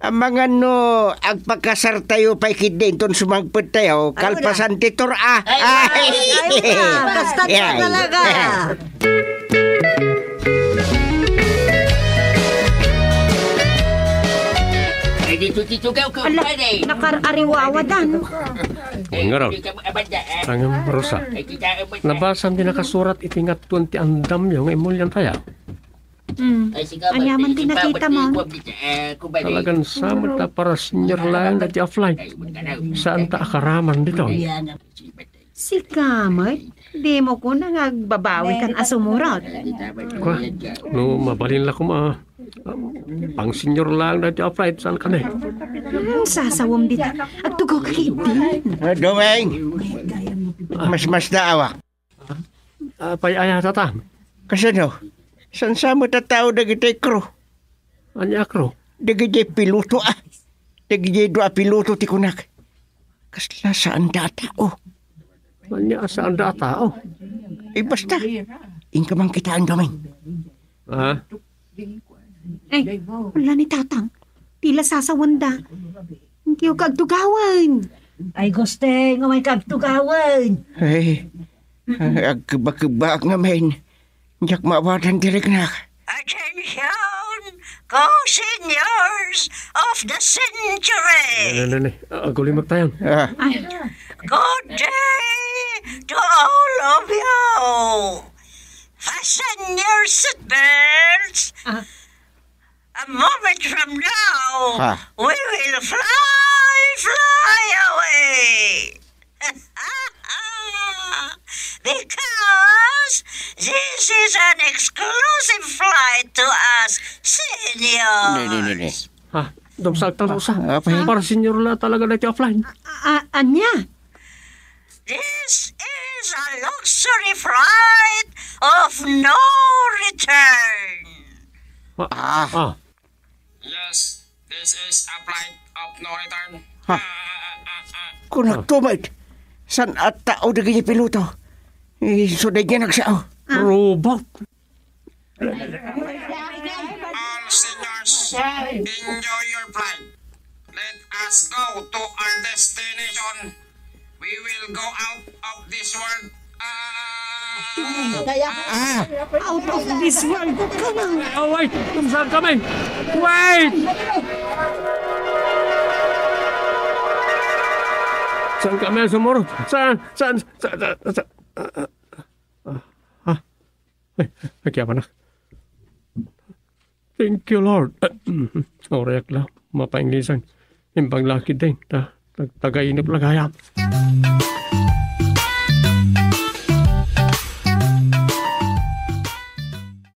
Amangan no agpakasartayo pay ketdi inton sumangpettayo, ay, kalpasan ti tur-a. Ay, ay, ay, ay, kasta talaga. Ay, dito, dito, gaw ko. Ala, pare. Nakar-ariwawadan. Ay, ngarud. Angem, Rosa, nabasam ti nakasurat iti ngattuan ti andamyo nga immulyantayo. Hmm. Ania man ti nakita mo? Talagan sa met a para senior laeng daytoy a flight. Saan ta a karaman ditoy? Sika met, dimo kuna nga agbabawikan a sumurot. Kua, no mabalin la koma, pang senior laeng daytoy a flight, saan ka ne? Hmm, sasawem dita. Agtugaw ka ketdin. Ah, Doming. Mas, mas daawak. Apay aya, Tatang? Kasano? Saan sa met a tao dagiti crew? Ania a crew? Dagiti piloto, ah. Dagiti dua a piloto ti kunak. Kasla saanda a tao. Ania a saanda a tao? Eh, basta. Inka man kitaan, Doming. Ah? Ay, ala ni Tatang. Tila sasawenda. Inkayo ka agtugawen. Ay, Gusteng, umay ka agtugawen. Ay, agkebakebak ngamin. Diak maawadan ti riknak. Attention, co-seniors of the century! Ne, ne, ne, ne. Agulimek tayon. Ah. Ay. Good day to all of you! Fasten your seatbelts. Ah. A moment from now, ah, we will fly, fly away. Because this is an exclusive flight to us seniors. Ne, ne, ne, ne. Ah, dumsag ta, Rosa. Ah, apa yan? Para senior la talaga daytoy a flight. A-, a-, ania? This is a luxury flight of no return. Ah. Ah. Yes, this is a flight of no return. Ha? Ah, ah, ah, ah. Kunak to, mate. Saan a tao dagiti piloto? Isu dagiti nagsao. Ah. Robot. All seniors, enjoy your flight. Let us go to our destination. We will go out of this world. Ah! Out of this world. Come on. Oh, wait! Saan kami? Wait! Saan kami sumurot? Saan? Saan? Sa, sa, sa, ah, ah, ah. Ay, agyamanak. Thank you, Lord. Uray ak la, mapaingisan. Imbag la ketdin, ta, tag-, tagainep la gayam.